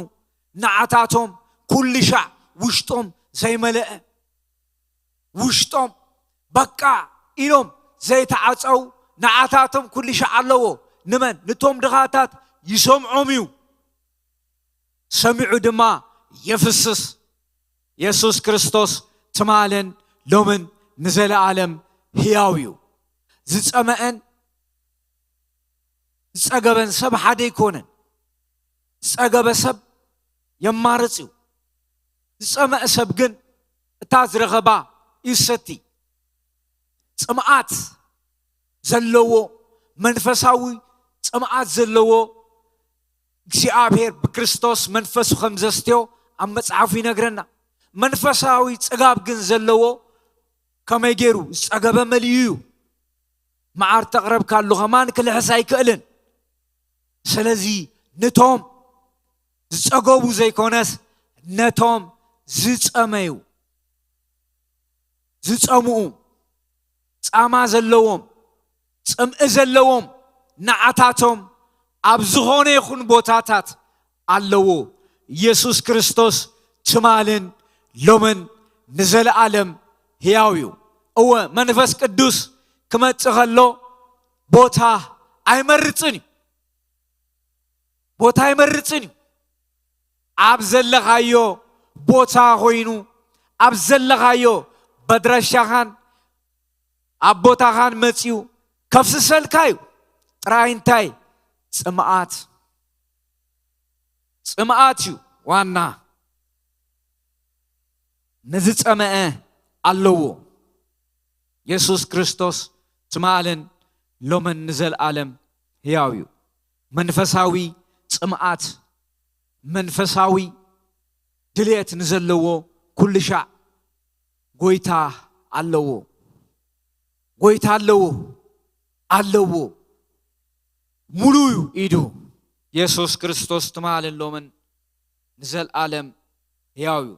ንዓታቶም ኩሉ ሻዕ ውሽጦም ዘይመለአ፣ ውሽጦም በቃ ኢሎም ዘይተዓጸው ንዓታቶም ኩሉ ሻዕ ኣለዎ። ንመን? ንቶም ድኻታት ይሰምዖም እዩ። ሰሚዑ ድማ የፍስስ። የሱስ ክርስቶስ ትማልን ሎምን ንዘለኣለም ህያው እዩ። ዝጸመአን ዝጸገበን ሰብ ሓደ ኣይኮነን። ዝጸገበ ሰብ የማርጽ እዩ። ዝጸመአ ሰብ ግን እታ ዝረኸባ ይሰቲ። ጽምኣት ዘለዎ፣ መንፈሳዊ ጽምኣት ዘለዎ እግዚኣብሔር ብክርስቶስ መንፈሱ ከም ዘስትዮ ኣብ መጽሓፉ ይነግረና። መንፈሳዊ ጽጋብ ግን ዘለዎ ከመይ ገይሩ? ዝጸገበ መሊኡ እዩ። መዓር ተቕረብካሉ ከማን ክልሕስ ኣይክእልን። ስለዚ ንቶም ዝጸገቡ ዘይኮነስ ነቶም ዝጸመዩ፣ ዝጸምኡ፣ ጻማ ዘለዎም፣ ጽምኢ ዘለዎም ንዓታቶም ኣብ ዝኾነ ይኹን ቦታታት ኣለዎ። ኢየሱስ ክርስቶስ ትማልን ሎምን ንዘለኣለም ህያው እዩ። እወ፣ መንፈስ ቅዱስ ክመጽእ ከሎ ቦታ ኣይመርጽን እዩ። ቦታ ኣይመርጽን እዩ። ኣብ ዘለኻዮ ቦታ ኮይኑ፣ ኣብ ዘለኻዮ በድረሻኻን ኣብ ቦታኻን መጺኡ ከፍስሰልካ እዩ። ጥራይ እንታይ? ጽምኣት። ጽምኣት እዩ ዋና። ንዝጸመአ ኣለዎ። የሱስ ክርስቶስ ትማልን ሎምን ንዘለኣለም ህያው እዩ። መንፈሳዊ ጽምኣት፣ መንፈሳዊ ድልየት ንዘለዎ ኩሉ ሻዕ ጎይታ ኣለዎ። ጎይታ ኣለዎ፣ ኣለዎ። ሙሉ እዩ ኢዱ። የሱስ ክርስቶስ ትማልን ሎምን ንዘለኣለም ህያው እዩ።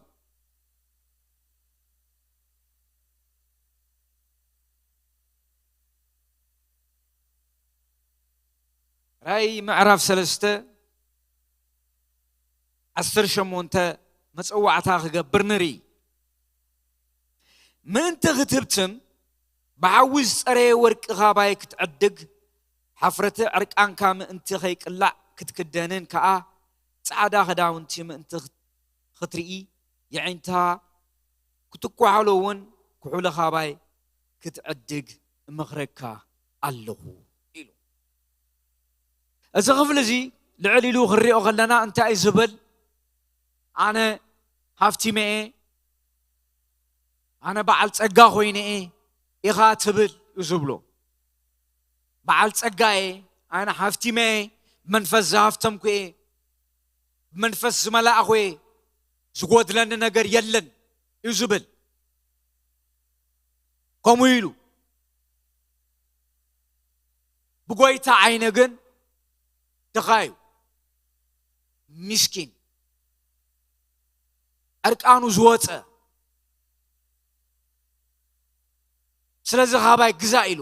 ራእይ ምዕራፍ ሰለስተ ዓሰርተ ሸሞንተ መጸዋዕታ ክገብር ንርኢ። ምእንቲ ክትህብትም ብሓዊ ዝጸረየ ወርቂ ካባይ ክትዕድግ፣ ሓፍረቲ ዕርቃንካ ምእንቲ ከይቅላዕ ክትክደንን ከኣ ጻዕዳ ክዳውንቲ ምእንቲ ክት-፣ ክትርኢ፣ የዒንትኻ ክትኳሓሎ እውን ኩሕሊ ካባይ ክትዕድግ እመኽረካ ኣለኹ ኢሉ። እዚ ክፍሊ እዚ ልዕል ኢሉ ክንሪኦ ከለና እንታይ እዩ ዝብል? ኣነ ሃፍቲመ እየ፣ ኣነ በዓል ጸጋ ኮይነ እየ ኢኻ ትብል እዩ ዝብሎ። በዓል ጸጋ እየ፣ ኣነ ሃፍቲመ እየ፣ መንፈስ ዝሃፍተምኩ እየ፣ መንፈስ ዝመላእኹ እየ፣ ዝጎድለኒ ነገር የለን እዩ ዝብል። ከምኡ ኢሉ ብጎይታ ዓይኒ ግን ድኻ እዩ፣ ሚስኪን፣ ዕርቃኑ ዝወጸ። ስለዚ ካባይ ግዛእ ኢሉ።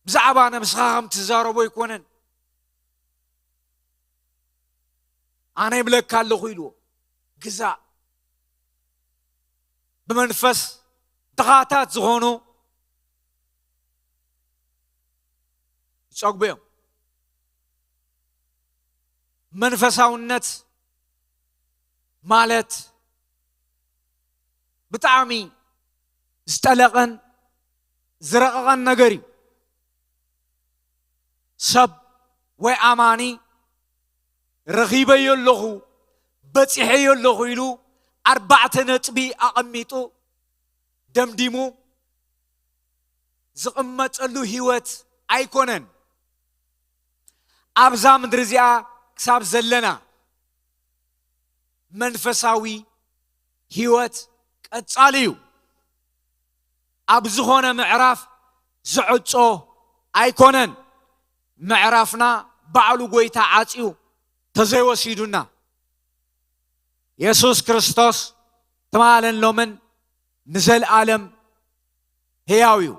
ብዛዕባ ነብስኻ ከም ትዛረቦ ኣይኮነን። ኣነ ይብለካ ኣለኹ ኢልዎ። ግዛእ። ብመንፈስ ድኻታት ዝኾኑ ይጸግቡ እዮም። መንፈሳውነት ማለት ብጣዕሚ ዝጠለቐን ዝረቐቐን ነገር እዩ። ሰብ ወይ ኣማኒ ረኺበዮ ኣለኹ፣ በጺሐዮ ኣለኹ ኢሉ ኣርባዕተ ነጥቢ ኣቐሚጡ ደምዲሙ ዝቕመጠሉ ህይወት ኣይኮነን። ኣብዛ ምድሪ እዚኣ ክሳብ ዘለና መንፈሳዊ ህይወት ቀጻሊ እዩ። ኣብ ዝኾነ ምዕራፍ ዝዕጾ ኣይኮነን። ምዕራፍና ባዕሉ ጎይታ ዓጽዩ ተዘይወሲዱና። የሱስ ክርስቶስ ትማልን ሎምን ንዘለኣለም ህያው እዩ።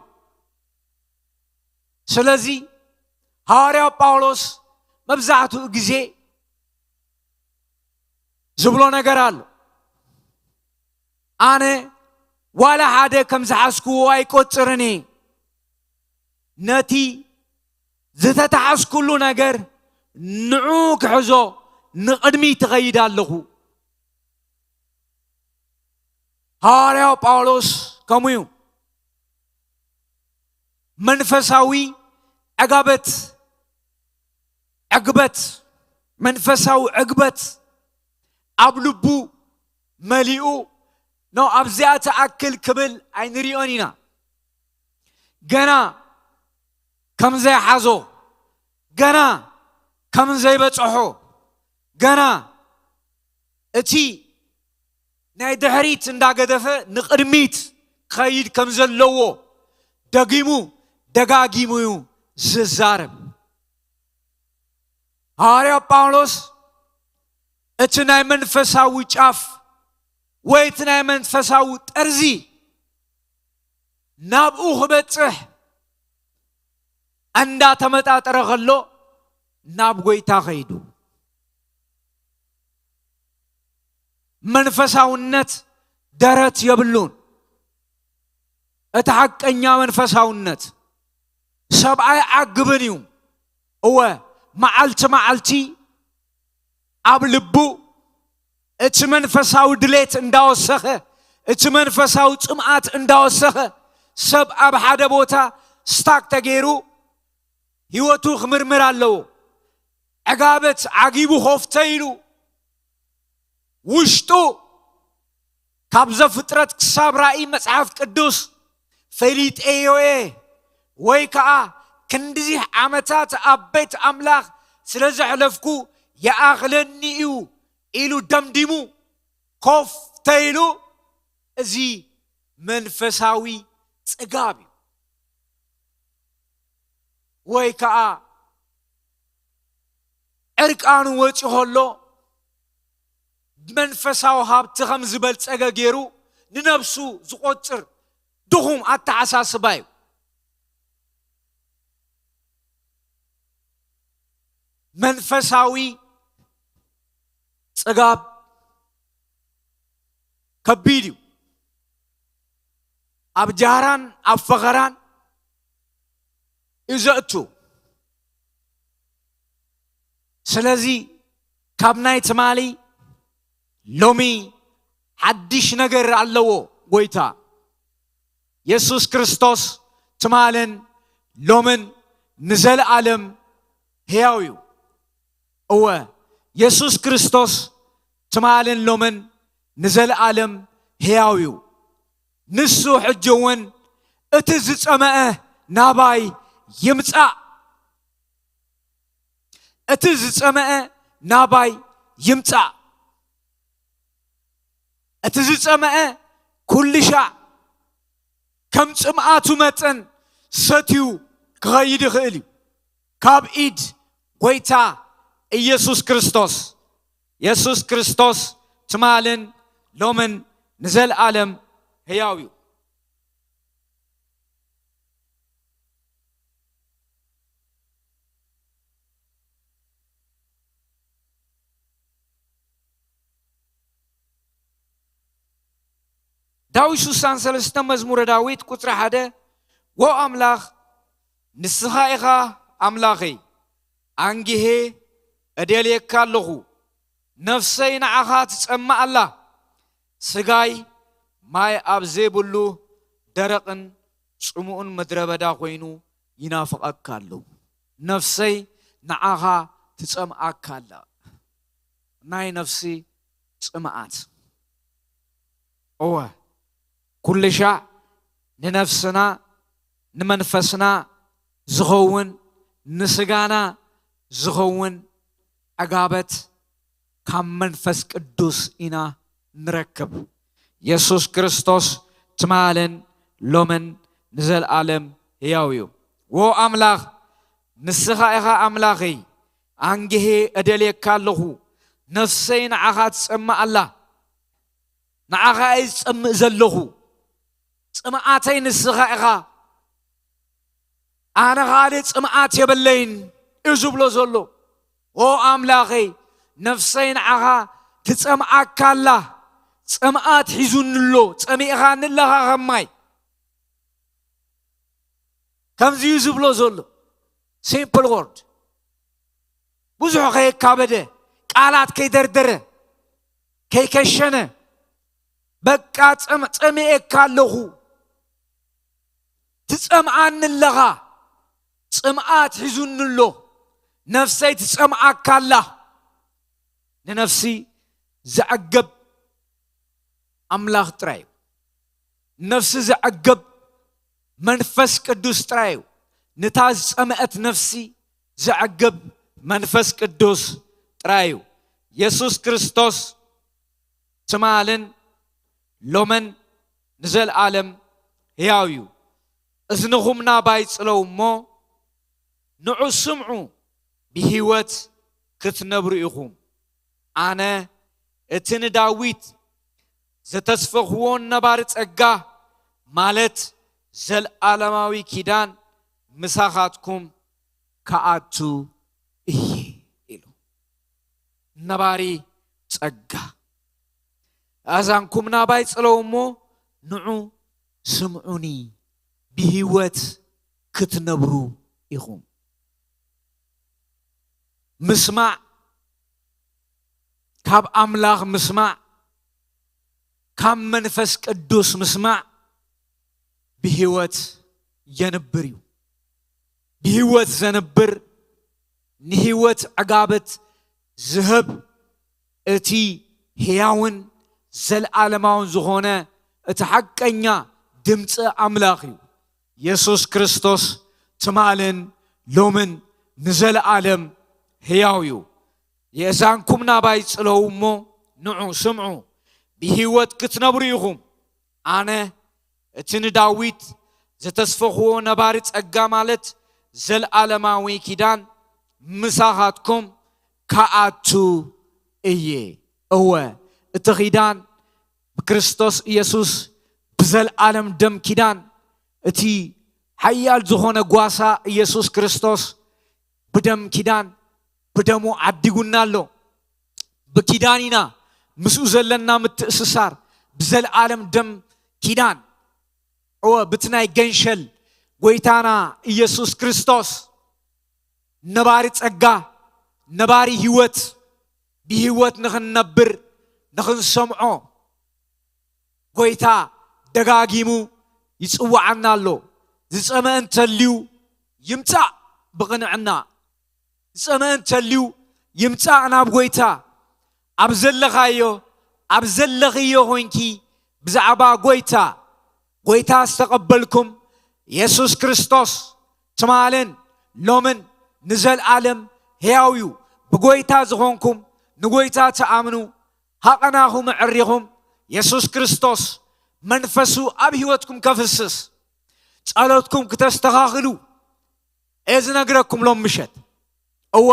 ስለዚ ሃዋርያ ጳውሎስ መብዛሕትኡ ግዜ ዝብሎ ነገር ኣሎ። ኣነ ዋላ ሓደ ከም ዝሓዝክዎ ኣይቆጽርን እየ። ነቲ ዝተተሓዝኩሉ ነገር ንዑ ክሕዞ ንቕድሚት እኸይድ ኣለኹ። ሃዋርያው ጳውሎስ ከምኡ እዩ። መንፈሳዊ ዕጋበት፣ ዕግበት፣ መንፈሳዊ ዕግበት ኣብ ልቡ መሊኡ ነው። ኣብዚኣ ትኣክል ክብል ኣይንሪኦን ኢና። ገና ከም ዘይሓዞ፣ ገና ከም ዘይበጽሖ፣ ገና እቲ ናይ ድሕሪት እንዳገደፈ ንቕድሚት ክኸይድ ከም ዘለዎ ደጊሙ ደጋጊሙ እዩ ዝዛረብ። ሃዋርያ ጳውሎስ እቲ ናይ መንፈሳዊ ጫፍ ወይ እቲ ናይ መንፈሳዊ ጠርዚ ናብኡ ክበጽሕ እንዳተመጣጠረ ከሎ ናብ ጎይታ ከይዱ። መንፈሳውነት ደረት የብሉን። እቲ ሓቀኛ መንፈሳውነት ሰብኣይ ዓግብን እዩ። እወ፣ መዓልቲ መዓልቲ ኣብ ልቡ እቲ መንፈሳዊ ድሌት እንዳወሰኸ፣ እቲ መንፈሳዊ ጽምኣት እንዳወሰኸ፣ ሰብ ኣብ ሓደ ቦታ ስታክ ተገይሩ ህይወቱ ክምርምር ኣለዎ። ዕጋበት ዓጊቡ ኮፍተ ኢሉ ውሽጡ ካብ ዘፍጥረት ክሳብ ራእይ መጽሓፍ ቅዱስ ፈሊጠዮ እየ ወይ ከኣ ክንድዚ ዓመታት ኣብ ቤት ኣምላኽ ስለ ዘሕለፍኩ ይኣኽለኒ እዩ ኢሉ ደምዲሙ ኮፍ ተይሉ፣ እዚ መንፈሳዊ ጽጋብ እዩ። ወይ ከኣ ዕርቃኑ ወጺኡ ከሎ መንፈሳዊ ሃብቲ ከም ዝበልጸገ ገይሩ ንነብሱ ዝቖጽር ድኹም ኣተሓሳስባ እዩ። መንፈሳዊ ጽጋብ ከቢድ እዩ። ኣብ ጃህራን ኣብ ፈኸራን እዩ ዘእቱ። ስለዚ ካብ ናይ ትማሊ ሎሚ ሓድሽ ነገር ኣለዎ። ጎይታ የሱስ ክርስቶስ ትማልን ሎምን ንዘለኣለም ሕያው እዩ። እወ፣ የሱስ ክርስቶስ ትማልን ሎምን ንዘለኣለም ሕያው እዩ። ንሱ ሕጂ እውን እቲ ዝጸመአ ናባይ ይምጻእ፣ እቲ ዝጸመአ ናባይ ይምጻእ። እቲ ዝጸመአ ኩሉ ሻዕ ከም ጽምኣቱ መጠን ሰትዩ ክኸይድ ይኽእል እዩ። ካብ ኢድ ጎይታ ኢየሱስ ክርስቶስ። የሱስ ክርስቶስ ትማልን ሎምን ንዘለኣለም ህያው እዩ። ዳዊት ስሳን ሰለስተ፣ መዝሙረ ዳዊት ቁጽሪ ሓደ። ወ ኣምላኽ፣ ንስኻ ኢኻ ኣምላኸይ፣ ኣንጊሄ እደልየካ ኣለኹ፣ ነፍሰይ ንዓኻ ትጸምእ ኣላ፣ ስጋይ ማይ ኣብ ዘይብሉ ደረቕን ጽሙእን ምድረ በዳ ኮይኑ ይናፍቐካ ኣሎ። ነፍሰይ ንዓኻ ትጸምኣካ ኣላ። ናይ ነፍሲ ጽምኣት። እወ፣ ኩሉ ሻዕ ንነፍስና፣ ንመንፈስና ዝኸውን፣ ንስጋና ዝኸውን ዕጋበት ካብ መንፈስ ቅዱስ ኢና ንረክብ። የሱስ ክርስቶስ ትማልን ሎምን ንዘለኣለም ህያው እዩ። ወ ኣምላኽ፣ ንስኻ ኢኻ ኣምላኸይ፣ ኣንግሄ እደልየካ ኣለኹ፣ ነፍሰይ ንዓኻ ትጸምእ ኣላ። ንዓኻ እየ ዝጸምእ ዘለኹ። ጽምኣተይ ንስኻ ኢኻ። ኣነ ካልእ ጽምኣት የብለይን እዩ ዝብሎ ዘሎ። ኦ ኣምላኸይ፣ ነፍሰይ ንዓኻ ትጸምኣካ ኣላ። ጸምኣት ሒዙኒ ኣሎ፣ ጸሚእኻኒ ኣለኻ ከም ማይ። ከምዚ እዩ ዝብሎ ዘሎ። ሲምፕል ወርድ። ብዙሕ ከየካበደ፣ ቃላት ከይደርደረ፣ ከይከሸነ፣ በቃ ጸም-፣ ጸሚኤካ ኣለኹ፣ ትጸምኣኒ ኣለኻ፣ ጽምኣት ሒዙኒ ኣሎ፣ ነፍሰይ ትጸምኣካ ኣላ። ንነፍሲ ዘዕግብ ኣምላኽ ጥራይ እዩ። ነፍሲ ዘዕግብ መንፈስ ቅዱስ ጥራይ እዩ። ነታ ዝጸምአት ነፍሲ ዘዕግብ መንፈስ ቅዱስ ጥራይ እዩ። የሱስ ክርስቶስ ትማልን ሎምን ንዘለኣለም ሕያው እዩ። እዝንኹም ናባይ ጽለው እሞ ንዑ ስምዑ፣ ብህይወት ክትነብሩ ኢኹም። ኣነ እቲ ንዳዊት ዘተስፈኽዎ ነባሪ ጸጋ፣ ማለት ዘልኣለማዊ ኪዳን ምሳኻትኩም ክኣቱ እየ ኢሉ። ነባሪ ጸጋ። ኣእዛንኩም ናባይ ጽለው እሞ ንዑ ስምዑኒ፣ ብህይወት ክትነብሩ ኢኹም። ምስማዕ፣ ካብ ኣምላኽ ምስማዕ፣ ካብ መንፈስ ቅዱስ ምስማዕ ብህይወት የንብር እዩ። ብህይወት ዘንብር፣ ንህይወት ዕጋበት ዝህብ፣ እቲ ሕያውን ዘለኣለማውን ዝኾነ እቲ ሓቀኛ ድምፂ ኣምላኽ እዩ። የሱስ ክርስቶስ ትማልን ሎምን ንዘለኣለም ሕያው እዩ። የእዛንኩም ናባይ ጽለው እሞ ንዑ ስምዑ፣ ብህይወት ክትነብሩ ኢኹም። ኣነ እቲ ንዳዊት ዘተስፈኽዎ ነባሪ ጸጋ፣ ማለት ዘልኣለማዊ ኪዳን ምሳኻትኩም ክኣቱ እየ። እወ፣ እቲ ኪዳን ብክርስቶስ ኢየሱስ ብዘልኣለም ደም ኪዳን፣ እቲ ሓያል ዝኾነ ጓሳ ኢየሱስ ክርስቶስ ብደም ኪዳን፣ ብደሙ ዓዲጉና ኣሎ። ብኪዳን ኢና ምስኡ ዘለና ምትእስሳር፣ ብዘልኣለም ደም ኪዳን። እወ፣ ብቲ ናይ ገንሸል ጎይታና ኢየሱስ ክርስቶስ ነባሪ ጸጋ፣ ነባሪ ህይወት፣ ብህይወት ንኽንነብር፣ ንኽንሰምዖ፣ ጎይታ ደጋጊሙ ይጽውዓና ኣሎ። ዝጸመአ እንተልዩ ይምጻእ ብቕንዕና። ዝጸመአ እንተልዩ ይምጻእ ናብ ጎይታ። ኣብ ዘለኻዮ፣ ኣብ ዘለኽዮ ኾይንኪ ብዛዕባ ጎይታ፣ ጎይታ ዝተቐበልኩም የሱስ ክርስቶስ ትማልን ሎምን ንዘልኣለም ሕያው እዩ። ብጎይታ ዝኾንኩም ንጎይታ ትኣምኑ፣ ሃቐናኹም ኣዕሪኹም የሱስ ክርስቶስ መንፈሱ ኣብ ህይወትኩም ከፍስስ፣ ጸሎትኩም ክተስተኻኽሉ እየ ዝነግረኩም ሎም ምሸት። እወ፣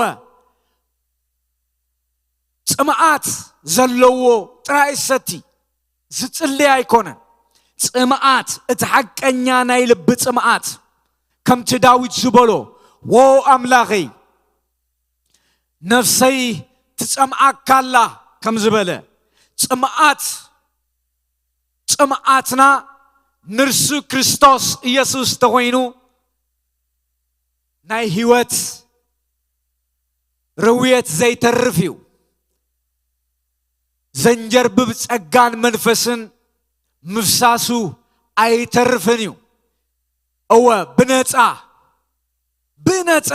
ጽምኣት ዘለዎ ጥራይ ዝሰቲ፣ ዝጽሊ ኣይኮነን። ጽምኣት፣ እቲ ሓቀኛ ናይ ልቢ ጽምኣት፣ ከምቲ ዳዊት ዝበሎ፣ "ዎ ኣምላኸይ፣ ነፍሰይ ትጸምኣካ ኣላ" ከም ዝበለ፣ ጽምኣት፣ ጽምኣትና ንርሱ ክርስቶስ ኢየሱስ ተኾይኑ፣ ናይ ህይወት ርውየት ዘይተርፍ እዩ። ዘንጀርብብ ጸጋን መንፈስን ምፍሳሱ ኣይተርፍን እዩ። እወ፣ ብነጻ፣ ብነጻ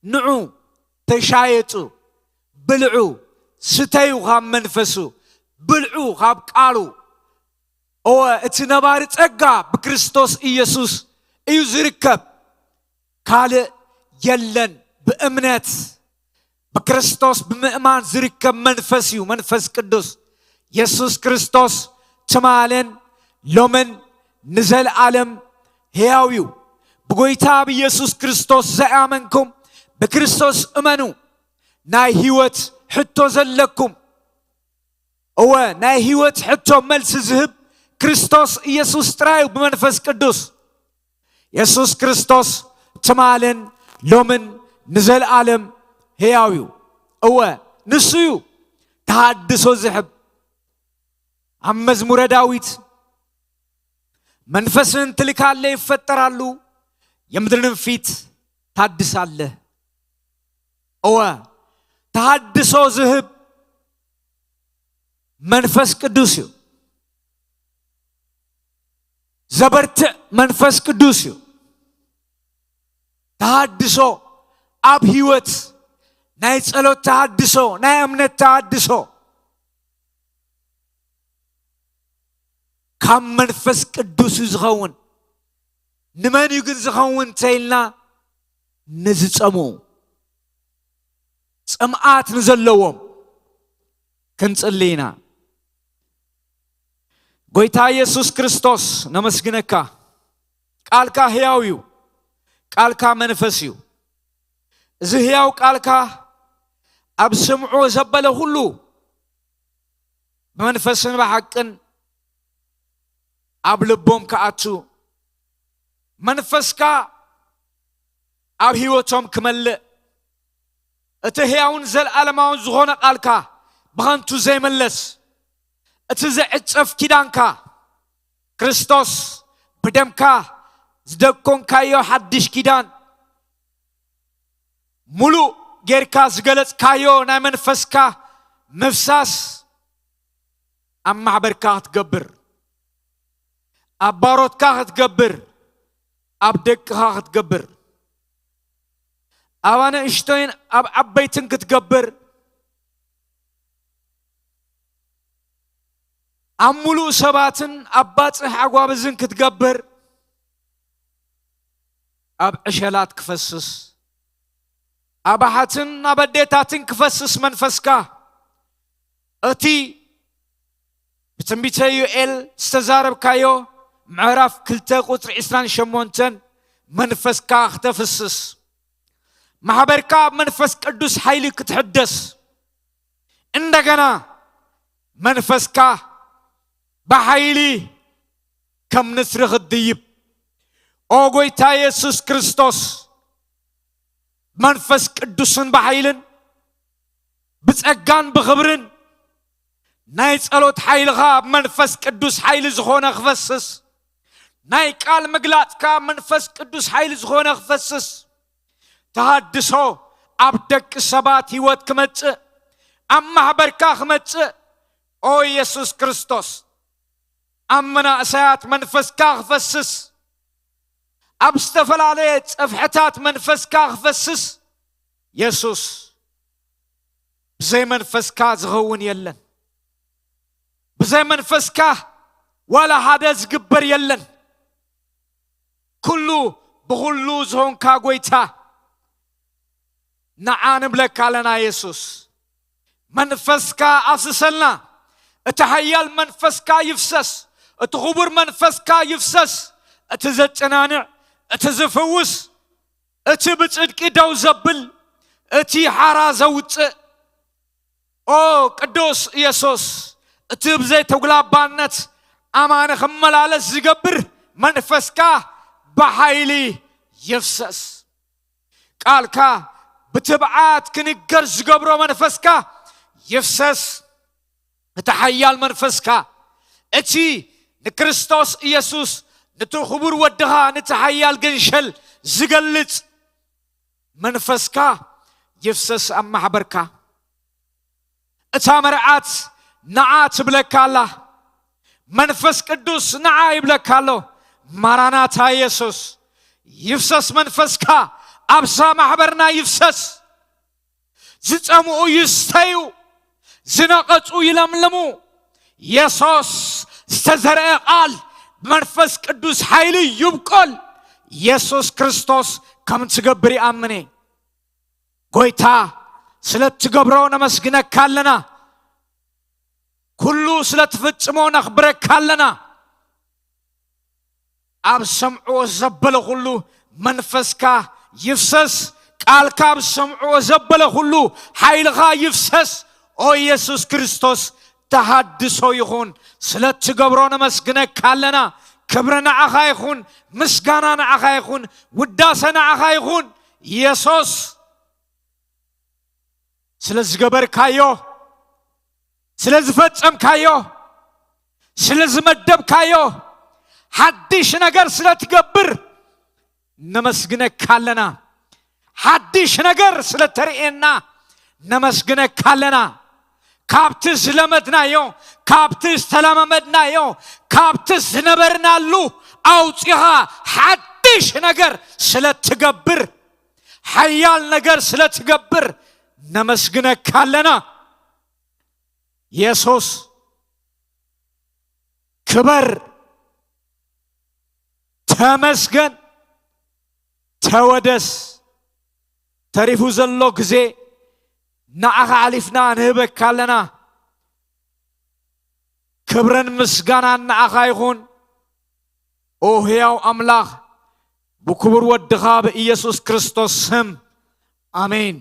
ንዑ ተሻየጡ፣ ብልዑ፣ ስተዩ ካብ መንፈሱ፣ ብልዑ ካብ ቃሉ። እወ፣ እቲ ነባሪ ጸጋ ብክርስቶስ ኢየሱስ እዩ ዝርከብ። ካልእ የለን። ብእምነት ብክርስቶስ ብምእማን ዝርከብ መንፈስ እዩ፣ መንፈስ ቅዱስ። የሱስ ክርስቶስ ትማልን ሎምን ንዘለኣለም ሕያው እዩ። ብጎይታ ብየሱስ ክርስቶስ ዝኣመንኩም፣ ብክርስቶስ እመኑ። ናይ ህይወት ሕቶ ዘለኩም፣ እወ፣ ናይ ህይወት ሕቶ መልሲ ዝህብ ክርስቶስ ኢየሱስ ጥራይ እዩ። ብመንፈስ ቅዱስ፣ የሱስ ክርስቶስ ትማልን ሎምን ንዘለኣለም ሕያው እዩ። እወ፣ ንሱ እዩ። ተሃድሶ ዝሕብ። ኣብ መዝሙረ ዳዊት መንፈስን ትልካለ ይፈጠራሉ፣ የምድርንም ፊት ታድሳለ። እወ፣ ተሃድሶ ዝህብ መንፈስ ቅዱስ እዩ። ዘበርትዕ መንፈስ ቅዱስ እዩ። ተሃድሶ ኣብ ህይወት፣ ናይ ጸሎት ተሃድሶ፣ ናይ እምነት ተሃድሶ ካብ መንፈስ ቅዱስ እዩ ዝኸውን። ንመን እዩ ግን ዝኸውን እንተኢልና፣ ንዝጸምኡ፣ ጽምኣት ንዘለዎም ክንጽሊ ኢና። ጎይታ ኢየሱስ ክርስቶስ፣ ነመስግነካ። ቃልካ ህያው እዩ። ቃልካ መንፈስ እዩ። እዚ ህያው ቃልካ ኣብ ስምዖ ዘበለ ኩሉ ብመንፈስን ብሓቅን ኣብ ልቦም ክኣቱ፣ መንፈስካ ኣብ ህይወቶም ክመልእ፣ እቲ ህያውን ዘለኣለማውን ዝኾነ ቃልካ ብኸንቱ ዘይመለስ፣ እቲ ዘዕጸፍ ኪዳንካ፣ ክርስቶስ ብደምካ ዝደኮንካዮ ሓድሽ ኪዳን፣ ሙሉእ ጌርካ ዝገለጽካዮ ናይ መንፈስካ ምፍሳስ ኣብ ማሕበርካ ክትገብር፣ ኣብ ባሮትካ ክትገብር፣ ኣብ ደቅኻ ክትገብር፣ ኣብ ኣነእሽቶይን ኣብ ዓበይትን ክትገብር፣ ኣብ ሙሉእ ሰባትን ኣብ ባጽሕ ኣጓብዝን ክትገብር፣ ኣብ ዕሸላት ክፈስስ፣ ኣብ ኣሓትን ኣብ ኣዴታትን ክፈስስ መንፈስካ፣ እቲ ብትንቢተ ዮኤል ዝተዛረብካዮ ምዕራፍ ክልተ ቁጽሪ ዕስራን ሸሞንተን መንፈስካ ክተፍስስ፣ ማሕበርካ ኣብ መንፈስ ቅዱስ ሓይሊ ክትሕደስ፣ እንደገና መንፈስካ ብሓይሊ ከም ንስሪ ክትድይብ፣ ኦ ጎይታ የሱስ ክርስቶስ፣ መንፈስ ቅዱስን ብሓይልን ብጸጋን ብኽብርን ናይ ጸሎት ሓይልኻ ኣብ መንፈስ ቅዱስ ሓይሊ ዝኾነ ክፈስስ፣ ናይ ቃል ምግላጽካ ኣብ መንፈስ ቅዱስ ሓይሊ ዝኾነ ክፈስስ፣ ተሃድሶ ኣብ ደቂ ሰባት ህይወት ክመጽእ፣ ኣብ ማሕበርካ ክመጽእ፣ ኦ የሱስ ክርስቶስ፣ ኣብ መናእሰያት መንፈስካ ክፈስስ፣ ኣብ ዝተፈላለየ ጸፍሕታት መንፈስካ ክፈስስ፣ የሱስ፣ ብዘይ መንፈስካ ዝኸውን የለን። ብዘይ መንፈስካ ዋላ ሓደ ዝግበር የለን። ኩሉ ብኹሉ ዝኾንካ ጎይታ፣ ንዓ ንብለካ ኣለና የሱስ። መንፈስካ ኣፍስሰልና። እቲ ሓያል መንፈስካ ይፍሰስ። እቲ ክቡር መንፈስካ ይፍሰስ። እቲ ዘጨናንዕ፣ እቲ ዝፍውስ፣ እቲ ብጽድቂ ደው ዘብል፣ እቲ ሓራ ዘውጽእ፣ ኦ ቅዱስ ኢየሱስ፣ እቲ ብዘይ ተጉላባነት ኣማኒ ክመላለስ ዝገብር መንፈስካ ብሓይሊ ይፍሰስ። ቃልካ ብትብዓት ክንገር ዝገብሮ መንፈስካ ይፍሰስ። እቲ ሓያል መንፈስካ፣ እቲ ንክርስቶስ ኢየሱስ፣ ነቲ ክቡር ወድኻ፣ ነቲ ሓያል ገንሸል ዝገልጽ መንፈስካ ይፍሰስ ኣብ ማሕበርካ። እታ መርዓት ንዓ ትብለካ ኣላ። መንፈስ ቅዱስ ንዓ ይብለካ ኣሎ። ማራናታ የሱስ፣ ይፍሰስ መንፈስካ፣ ኣብዛ ማሕበርና ይፍሰስ። ዝጸምኡ ይስተዩ፣ ዝነቐጹ ይለምልሙ። የሱስ፣ ዝተዘርአ ቃል ብመንፈስ ቅዱስ ሓይሊ ይብቆል። የሱስ ክርስቶስ ከም ትገብር ይኣምን እየ። ጎይታ፣ ስለ እትገብሮ ነመስግነካ ኣለና። ኩሉ ስለ ትፍጽሞ ነኽብረካ ኣለና። ኣብ ሰምዕዎ ዘበለ ኩሉ መንፈስካ ይፍሰስ። ቃልካ ኣብ ሰምዕዎ ዘበለ ኩሉ ሓይልኻ ይፍሰስ። ኦ የሱስ ክርስቶስ፣ ተሃድሶ ይኹን። ስለ እትገብሮ ነመስግነካ ኣለና። ክብሪ ንዓኻ ይኹን፣ ምስጋና ንዓኻ ይኹን፣ ውዳሰ ንዓኻ ይኹን። የሱስ፣ ስለ ዝገበርካዮ፣ ስለ ዝፈጸምካዮ፣ ስለ ዝመደብካዮ፣ ሓድሽ ነገር ስለ ትገብር ነመስግነካ ኣለና። ሓድሽ ነገር ስለ ተርእየና ነመስግነካ ኣለና። ካብቲ ዝለመድናዮ፣ ካብቲ ዝተለማመድናዮ፣ ካብቲ ዝነበርናሉ ኣውጺኻ ሓድሽ ነገር ስለ ትገብር፣ ሓያል ነገር ስለ ትገብር ነመስግነካ ኣለና። የሱስ ክበር፣ ተመስገን፣ ተወደስ። ተሪፉ ዘሎ ግዜ ንዓኻ ኣሕሊፍና ንህበካ ኣለና። ክብርን ምስጋናን ንዓኻ ይኹን። ኦ ህያው ኣምላኽ፣ ብክቡር ወድኻ ብኢየሱስ ክርስቶስ ስም፣ ኣሜን።